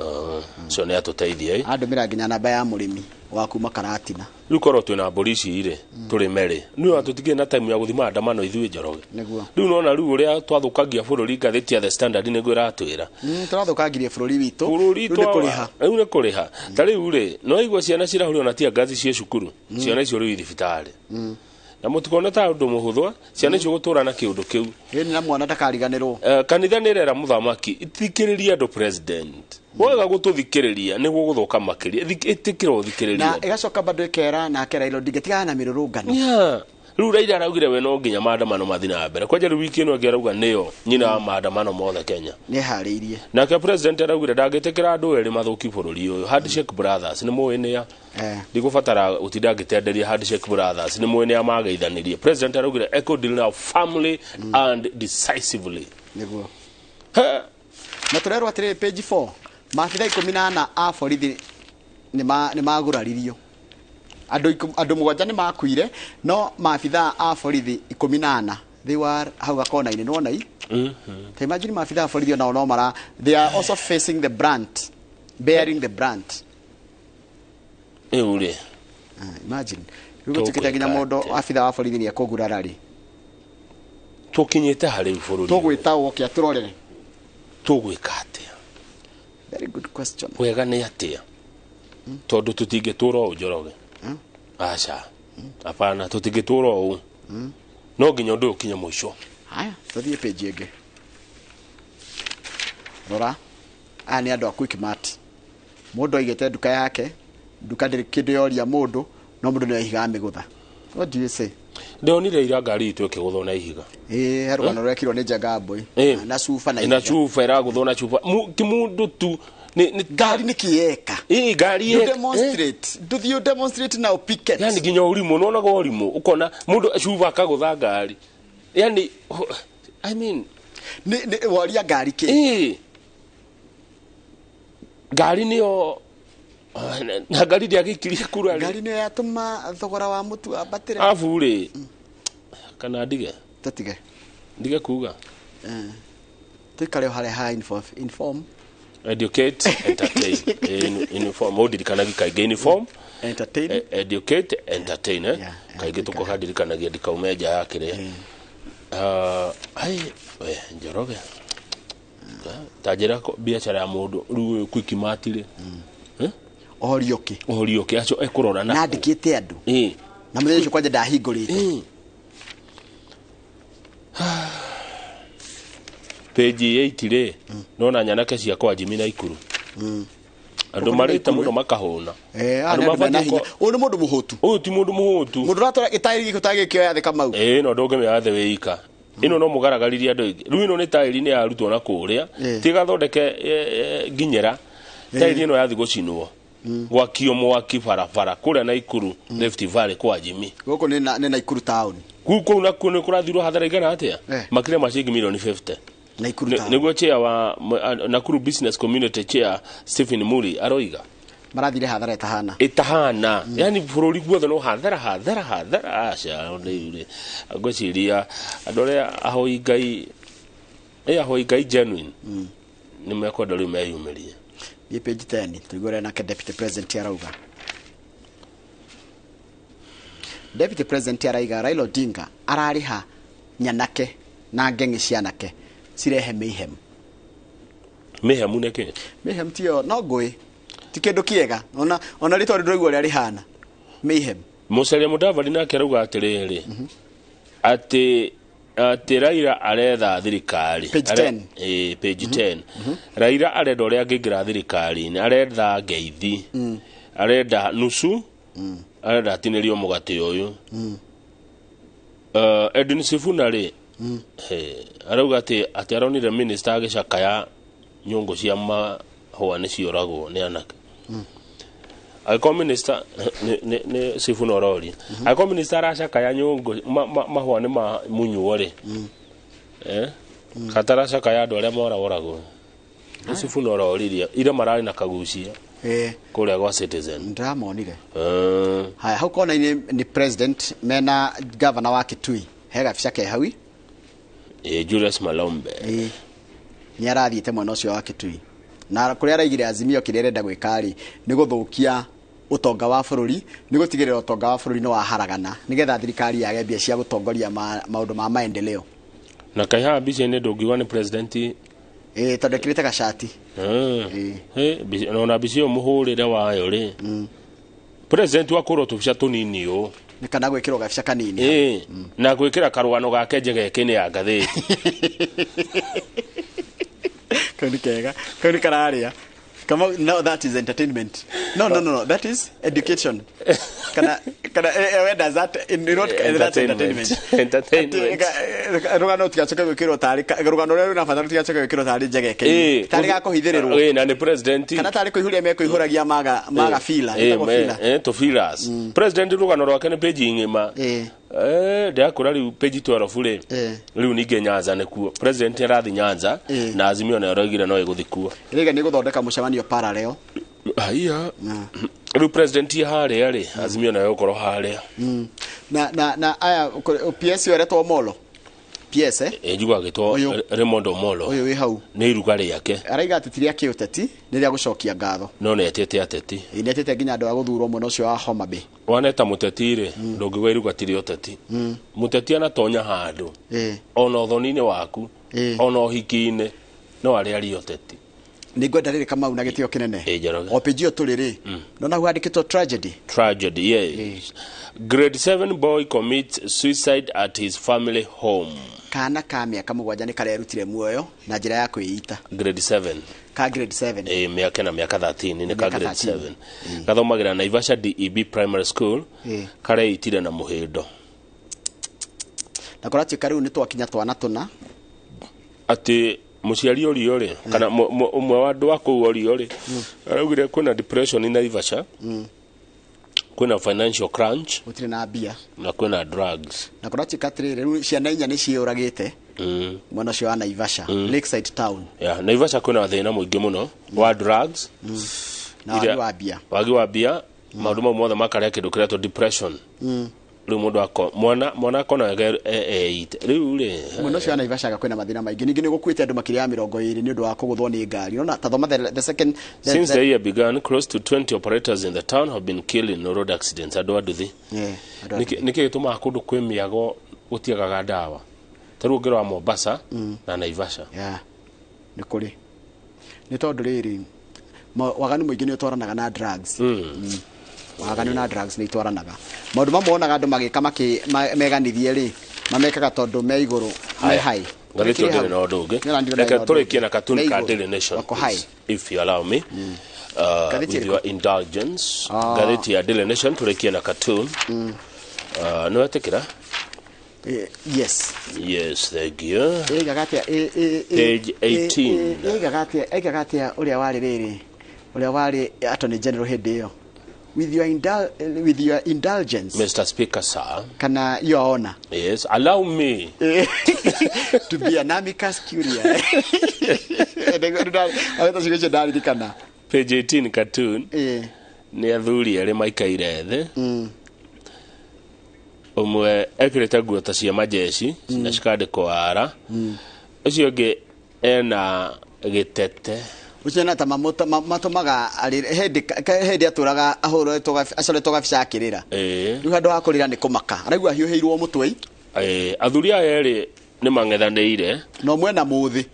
Ũcio nĩ atũteithie. Andũmĩra nginya namba ya mũrĩmi wa kuma Karatina. Rĩu korwo twĩna mbũri ici rĩ tũrĩme rĩ nĩ tũtigire na time ya gũthiĩ maandamano ithuĩ Njoroge. Nĩguo. Rĩu nona rĩu ũrĩa twathũkangia bũrũri ngathĩti ya The Standard nĩguo ĩratwĩra. Tũrathũkangirie bũrũri witũ. Bũrũri Rĩu nĩ kũrĩha. Rĩu nĩ kũrĩha. Ta rĩu rĩ no igua ciana cirahũrwo na tear gas ciĩ cukuru. Ciana icio rĩu thibitarĩ. Na mũtikone ta ũndũ mũhũthũ ciana icio gũtũra na kĩũndũ kĩu. Ĩni na mwana ndakariganĩrwo. Kanitha nĩ ĩrera mũthamaki ithikĩrĩria andũ president. Waga gũtũthikĩrĩria nĩguo gũthũka makĩria. Ĩtĩkĩra ũthikĩrĩria. Na ĩgacoka bado ĩkera na akera Raila Odinga tigana na mĩrũrũngano. Yeah. Rĩu Raila araugire we no nginya maandamano mathiĩ na mbere. Kwanja rĩu wiki ĩno ĩngĩ arauga nĩyo nyina wa maandamano mothe Kenya. Nĩeharĩirie. Nake president araugire ndangĩtĩkĩra andũ erĩ mathũki bũrũri ũyũ. Handshake Brothers nĩ mũĩ nĩa. Ndigũbatara gũtinda ngĩtenderia Handshake Brothers nĩ mũĩ nĩa mageithanirie. President araugire eco deal now firmly and decisively. Nĩguo. Na tũrerwo atĩrĩrĩ page 4 maabitha 14 a borithi nĩ maguraririo. Andũ 7 nĩ makuire no maabitha a borithi 14 they were hau gakona-inĩ nĩwona i. Ta imagine maabitha a borithi onao no mara they are also facing the brunt, bearing the brunt. Ĩu rĩ. Imagine rĩu gũtuĩkĩte nginya mũndũ abitha wa borithi nĩ ekũgurara rĩ. Tũkinyĩte harĩ bũrũri. Tũgwĩta woke atũrorere. Tũgwĩka atĩa? Very good question. Wega nĩ atĩa? Tondũ tũtingĩtũra ũũ Njoroge. Aca. Hapana tũtingĩtũra ũũ. No nginya ũndũ ũkinye mũico. Haya, tũthiĩ page ĩngĩ. Rora aya nĩ andũ a Quickmart. Mũndũ aigĩte nduka yake, nduka ndĩrĩ kĩndũ yoria mũndũ, no mũndũ nĩ aihiga mĩgũtha. What do you say? Ndonire ira ngari itũ ĩkĩgũthwo na ihiga. Ĩĩ, he rũgano rwekirwo nĩ Njenga Mbui. Ĩĩ. Na cuba na na ihiga. cuba ĩragũthwo na cuba. Ti mũndũ tu nĩ ngari nĩ kĩeka. Ĩĩ, ngari You ĩka- demonstrate. Do you demonstrate now picket? Yani nginya ũrimũ, nĩwonaga ũrimũ, ũkona mũndũ cuba akagũtha ngari. Yani I mean nĩ woria ngari kĩ? Ĩĩ. Ngari nĩyo na ngari ndĩagĩikirie kura rĩ. Ngari nĩyo yatũma thogora wa mũtu wambatĩre. Arabu rĩ, kana ndige? Tũtige. Ndige kuga. Tuikare o harĩa ha inform. Educate, entertain. Inform, ũndirikanagia kaingĩ inform. Entertain. Educate, entertain, eh? Kaingĩ tũkũhandirikanagia ndikaume nja ya kĩrĩa. Ai, we, Njoroge. Ta njĩra biacara ya mũndũ rĩu ũyũ Quickmart rĩ. Ũhorio kĩ? Ũhorio kĩ acio ekũrora na. Na andĩkĩte andũ. Ĩĩ. Na mũthenya ũcio kwanja ndahingũrĩte. Page 8 rĩ, nona nyanake cia kwa Jimmy na Ikuru. Andũ marĩte mũno makahũna. Aya nĩ andũ mena hinya. Ũyũ nĩ mũndũ mũhũtu. Ũyũ ti mũndũ mũhũtu. Mũndũ ũratwara gĩtaĩri gĩkĩ ũtagĩkĩoya thĩ Kamau. Ĩĩ, no ndũngĩmĩoya thĩ wĩ ika. Ĩno no mũgaragaririe andũ aingĩ. Rĩu ĩno nĩ taĩri nĩ yarutwo na kũrĩa. Ti gathondeke nginyĩra. Taĩri ĩno yathi gũcinwo. Gwakio mwaki barabara kũrĩa Naikuru, Rift Valley kwa Jimmy. Gũkũ nĩ Naikuru town. Kũu kũu nakuo nĩ kũrathirwo hathara igana atĩa? Makĩria ma ciringi milioni 50. Naikuru town. Nĩguo chair wa Nakuru Business Community Chair Stephen Muri aroiga. Marathire hathara ĩtahana. Ĩtahana. Yani bũrũri guothe no hathara hathara hathara aca rĩu rĩ. Ngwĩciria andũ arĩa ahoi Ngai, ahoi Ngai genuine. Nĩ mekwenda rĩu meyumĩrie. Thiĩ page 10 tũigue ũrĩa nake Deputy President arauga. Deputy President araiga Raila Odinga ararĩha nyanake na ng'eng'e cianake cirehe mayhem. Mayhem nĩ kĩ? Mayhem tiyo no ngũĩ. Ti kĩndũ kĩega. Ona rĩtwa rĩu ndũraigua ũrĩa rĩhana. Mayhem. Musalia Mudavadi nake arauga atĩrĩrĩ, atĩ Raila aretha thirikari. Page 10. Page 10. Raila arenda ũrĩa angĩingĩra thirikari-inĩ, aretha ngeithi, arenda nusu, arenda atinĩrio mũgate ũyũ. Edwin Sifuna rĩ, arauga atĩ aronire minister agĩcakaya nyũngũ cia mahũa nĩ cioragwo nĩ anake. Angĩkorwo minister nĩ Sifuna ũroria. Angĩkorwo minister aracakaya nyũngũ mahũa nĩ ma munyuo rĩ. Kataracakaya andũ arĩa moragwo. Nĩ Sifuna ũroririe ira mararĩ na kagucia. Kũrĩa gwa Citizen. Ndĩramonire. Haya, hau kona-inĩ nĩ president mena governor wa Kitui. He gabica ke hau. Julius Malombe. Nĩ arathiĩte mwena ũcio wa Kitui. Na kũrĩa araigire Azimio kĩrĩa arenda gwĩka rĩ, nĩ gũthũkia ũtonga wa bũrũri, nĩ gũtigĩrĩra ũtonga wa bũrũri nĩ waharagana, nĩgetha thirikari yage mbia cia gũtongoria maũndũ ma maendeleo. Na kaĩ haha mbica-inĩ ndũngiuga nĩ president? Tondũ ekĩrĩte gacati. Ona mbica ĩyo mũhũrĩre wayo rĩ. President wa kũrwo tũbica tũnini ũũ. Nĩ kana gwĩkĩrwo gabica kanini. Na gwĩkĩra karũgano gake njegeke-inĩ ya ngathĩti. Kau nĩ kega, kau nĩ kararĩa. Kamau, no, that is entertainment. No, no, no, no, that is education. Kana, kana, where does that, in, in what, that's entertainment. Entertainment. Rũgano rũtigacoke gwĩkĩrwo tarĩ rũgano rũrĩa rwĩna bata rũtigacoke gwĩkĩrwo tarĩ njegeke-inĩ. Tarĩ ga kũhithĩrĩrwo. Na nĩ president. Kana tarĩ kũihũria mekũihũragia maga fila, ĩtagwo fila. Tũ filas. President rũgano rwake nĩ page ng'ima. Ndĩrakũra rĩu page 12 rĩ. Rĩu ningĩ Nyanza nĩkuo. President arathi Nyanza na Azimio nayo ĩroigire no ĩgũthiĩ kuo. Ĩrauga nĩ ĩgũthondeka mũcemanio parallel. Haiya. Rĩu president harĩa rĩ, Azimio nayo ĩgũkorwo harĩa. Na aya PS ũyũ aretwo Omolo. PS, eh? Njiguaga agĩtwo Raymond Omolo. Ũyũ wĩ hau. Nĩ iruga rĩake. Araiga atĩ ti rĩa kĩũteti, nĩ rĩa gũcokia ngatho. No nĩ etĩte ateti. Ĩ, nĩ etĩte nginya andũ a gũthurwo mwena ũcio wa Homa Bay. Waneta mũteti rĩ, ndũngĩgwa iruga ti rĩa ũteti. Mũteti anatonya handũ. Ona ũthoni-inĩ waku, ona ũhiki-inĩ, no arĩa arie ũteti. Nĩ ngwenda rĩrĩ Kamau na gĩtĩo kĩnene. Ĩ, Njoroge. O page ĩyo tũrĩ rĩ, nona hau handĩkĩtwo tragedy. Tragedy, yes. Grade 7 boy commits suicide at his family home. Kana ka mĩaka 7 nĩ karerutire muoyo na njĩra ya kwĩita. Grade 7. Ka grade 7. Ĩ, mĩaka na mĩaka 13 nĩ ka Mĩaka grade 13. 7. Gathomagĩra Naivasha DEB Primary School. Kareitire na mũhĩndo. Na kũratuĩka rĩu nĩ twakinya twana tũna. Atĩ mũciari ũrio rĩ, kana ũmwe wa andũ a kũu ũrio rĩ, araugire kwĩna depression in Naivasha, kwĩna financial crunch, gũtirĩ na mbia, na kwĩna drugs. Na kũratuĩka atĩrĩrĩ, rĩu ciana 4 nĩ ciĩyũragĩte mwena ũcio wa Naivasha, Lakeside Town. Yeah, Naivasha kwĩna thĩna mũingĩ mũno wa drugs na wagi wa mbia. Wagi wa mbia, maũndũ mau mothe makarĩa kĩndũ kĩretwo depression. Rĩu mũndũ ako mwana akona wega eite rĩu rĩ. Mwena ũcio wa Naivasha kwĩna mathĩna maingĩ. Ningĩ nĩ gũkuĩte andũ makĩria ya 20 nĩ ũndũ wa kũgũthwo nĩ ngari. Unaona, tathoma the second Since the year began, close to 20 operators in the town have been killed in road accidents. Andũ a nduthi. Yeah, andũ a Nĩkĩ gĩtũmaga kũndũ kwĩ mĩago gũtiagaga ndawa? Ta rĩu ũngĩrora Mombasa na Naivasha. Yeah, nĩ kũrĩ. Nĩ tondũ rĩrĩ, waganu mũingĩ nĩ ũtwaranaga na drugs. Waganu na drugs nĩ itwaranaga. Maũndũ mamwe wonaga andũ magĩka meganithie rĩ, mamekaga tondũ me igũrũ, me high. Ngathĩti ĩyo ndĩrĩ na ũndũ ũngĩ. Reke tũrĩkie na cartoon Me ka igũrũ. Daily Nation, Wako high. please, if you allow me. Ngathĩti With ĩrĩkũ? your indulgence. Ngathĩti ya Daily Nation tũrĩkie na cartoon. Nĩ wetĩkĩra? Yes. Yes, thank you. Ĩigaga atĩa? Page 18. Ĩigaga atĩa? Ĩigaga atĩa ũrĩa warĩ rĩrĩ? Ũrĩa warĩ Attorney General hĩndĩ ĩyo. With your with your indulgence. Mr. Speaker, sir. Kana your honor. Yes, allow me to be an amicus curiae. Ageta ciugo icio ndaririkana. Page 18 cartoon. Nĩ athuri erĩ maikaire thĩ. Ũmwe ekĩrĩte nguo ta cia majeshi na cikandĩkwo ara. Ũcio ũngĩ ena gĩtete. Ũcio na ta matũmaga hĩndĩ atũraga ahũrĩtwo acoretwo gabica akĩrĩra. Rĩu handũ ha kũrĩra nĩ kũmaka. Araigua ahiũhĩirwo mũtwe. Athuri aya erĩ nĩ mang'ethanĩire. Na ũmwe na mũthĩ.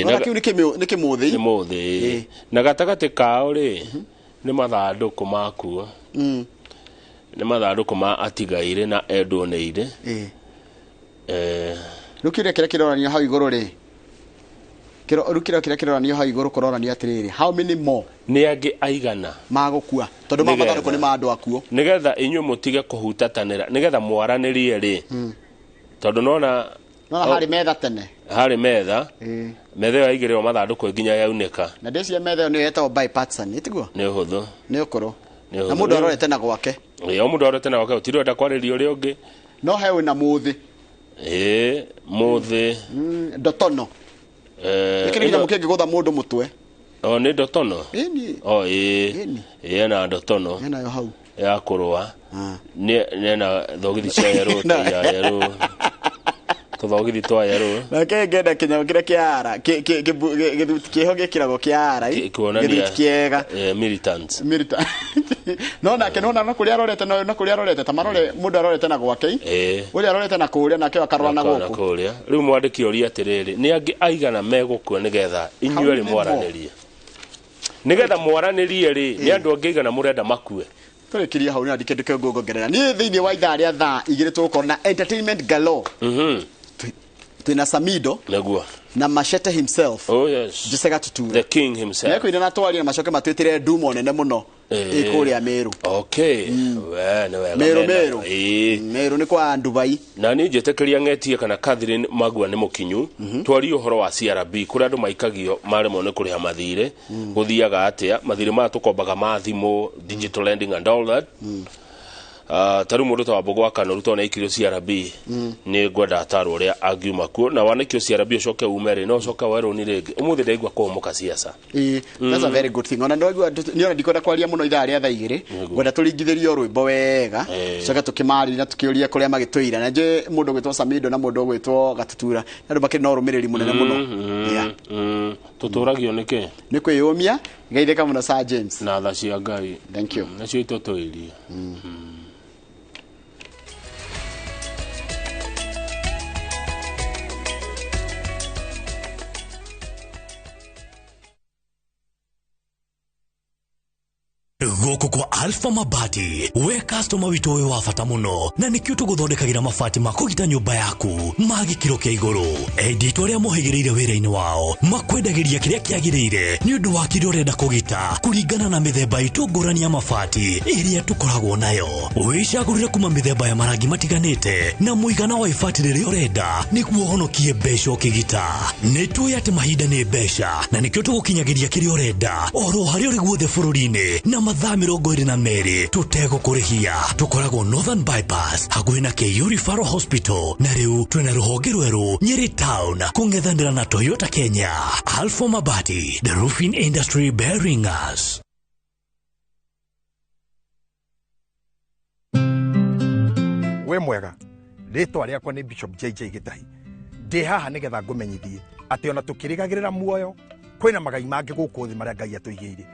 Ona kĩu nĩ kĩmũthĩ. Nĩ mũthĩ. Na gatagatĩ kao rĩ nĩ mathandũkũ makuo. Nĩ mathandũkũ ma atigaire na endwo nĩire. Rĩu kĩũria kĩrĩa kĩroranio hau igũrũ rĩ, rĩu kĩrĩa kĩrĩa kĩroranio hau igũrũ kũroranio atĩrĩrĩ, how many more nĩ angĩ aigana magũkua tondũ ma mathandũkũ nĩ ma andũ akuo, nĩgetha inyuĩ mũtige kũhutatanĩra, nĩgetha mwaranĩrie rĩ, tondũ nona harĩ metha tene, harĩ metha, metha ĩyo yaigĩrĩrwo mathandũkũ nginya yaunĩka. Na ndĩciria metha ĩyo nĩyo yetagwo bipartisan, ĩtiguo? Nĩ ũhũthũ. Nĩ ũkũrũ. Na mũndũ arorete na gwake. Ĩĩ, o mũndũ arorete na gwake, gũtirĩ ũrenda kwarĩria ũrĩa ũngĩ. No he wĩna mũthĩ. Ĩĩ, mũthĩ. Ndotono. Gĩkĩ nĩ kĩnyamũ kĩngĩgũtha mũndũ mũtwe. O nĩ ndotono? Ĩni. O ĩĩ. Ĩĩ, ena ndotono. Enayo hau. Ya kũrũa. Nĩ ena thogithi cia yerũ, ta ya yerũ. Tũthogithi twa yerũ. Nake ngenda kĩnyamũ kĩrĩa kĩa ara, gĩthuti kĩho gĩkĩragwo kĩa ara, gĩthuti kĩega. Militants. Militant. No nake nona na kũrĩa arorete, no na kũrĩa arorete, ta marore mũndũ arorete na gwake. Ũrĩa arorete na kũrĩa nake akarora na gũkũ. Kũrĩa. Rĩu mwandĩki oria atĩrĩrĩ, nĩ angĩ aigana megũkua nĩgetha inyuĩ erĩ mwaranĩrie? Nĩgetha mwaranĩrie rĩ, nĩ andũ angĩ aigana mũrenda makue? Tũrĩkĩrie hau nĩ andĩke ndĩke ngũngongerera. Niĩ thĩinĩ wa ithaa rĩa thaa 2 tũgũkorwo na entertainment galore. Twĩna Samido. Nĩguo. Na Machete himself. Oh yes. Jose Gatutura. The king himself. Nĩekũina na twarie na macoke matwĩtĩre ndumo nene mũno. Ĩkũrĩa Meru. Okay. We nĩ wega. Meru Meru. Meru nĩ kwa Dubai. Na niĩ njĩtĩkĩria ng'etie kana Catherine Magua nĩ mũkinyu. Twarie ũhoro wa CRB kũrĩa andũ maikagio maremwo nĩ kũrĩha mathirĩ. Gũthiaga atĩa? Mathirĩ maya tũkombaga ma thimũ, digital lending and all that. Ta rĩu mũndũ ta Wambũgũ wa Kanoru tondũ nĩaikirio CRB, nĩ ngwenda atarwo ũrĩa angiuma kuo. Na wanĩkio CRB ũcoke ume rĩ, no ũcoke woe rũni rĩngĩ. Ũmũthĩ ndaigua kũhũmũka siasa. That's a very good thing. Ona ndaigua nĩ ona ndikwenda kwaria mũno ithaa rĩa thaa 2, ngwenda tũringithĩrio rwĩmbo wega, coke tũkĩmarĩria na tũkĩũrie kũrĩa magĩtũira. Na njũĩ mũndũ ũgwĩtwo Samido na mũndũ ũgwĩtwo Gatutura, nĩ andũ makĩrĩ na ũrũmĩrĩri mũnene mũno. Tũtũragio nĩkĩ? Nĩ kwĩyũmia. Geithĩka mũno Sir James. Na tha cia Ngai. Thank you. Nacio itũtũirie. Gũkũ kwa Alpha Mabati, we customer witũ wĩ wa bata mũno, na nĩkĩo tũgũthondekagĩra mabati ma kũgita nyũmba yaku ma gĩkĩro kĩa igũrũ. Endia itũ arĩa mohĩgĩrĩire wĩra-inĩ wao makwendagĩria kĩrĩa kĩagĩrĩire nĩ ũndũ wa kĩrĩa ũrenda kũgita kũringana na mĩthemba itũ ngũrani ya mabati ĩrĩa tũkoragwo nayo. Wĩcagũrĩre kuma mĩthemba ya marangi matiganĩte na mũigana wa ibati rĩrĩa ũrenda nĩguo ũhonokie mbeca ũkĩgita. Nĩ tũĩ atĩ mahinda nĩ mbeca na nĩkĩo tũgũkinyagĩria kĩrĩa ũrenda oro harĩa ũrĩ guothe bũrũri-inĩ na mathaa 22 tũtegũkũrĩhia. Tũkoragwo Northern Bypass hakuhĩ na KU Referral Hospital, na rĩu twĩna rũhonge rwerũ Nyeri Town kũng'ethanĩra na Toyota Kenya. Alpha Mabati, the roofing industry bearing us. Wĩ mwega, rĩtwa rĩakwa nĩ Bishop JJ Gĩtahi. Ndĩ haha nĩgetha ngũmenyithie atĩ ona tũkĩrĩgagĩrĩra muoyo kwĩna magai mangĩ gũkũ thĩ marĩa Ngai atũigĩire.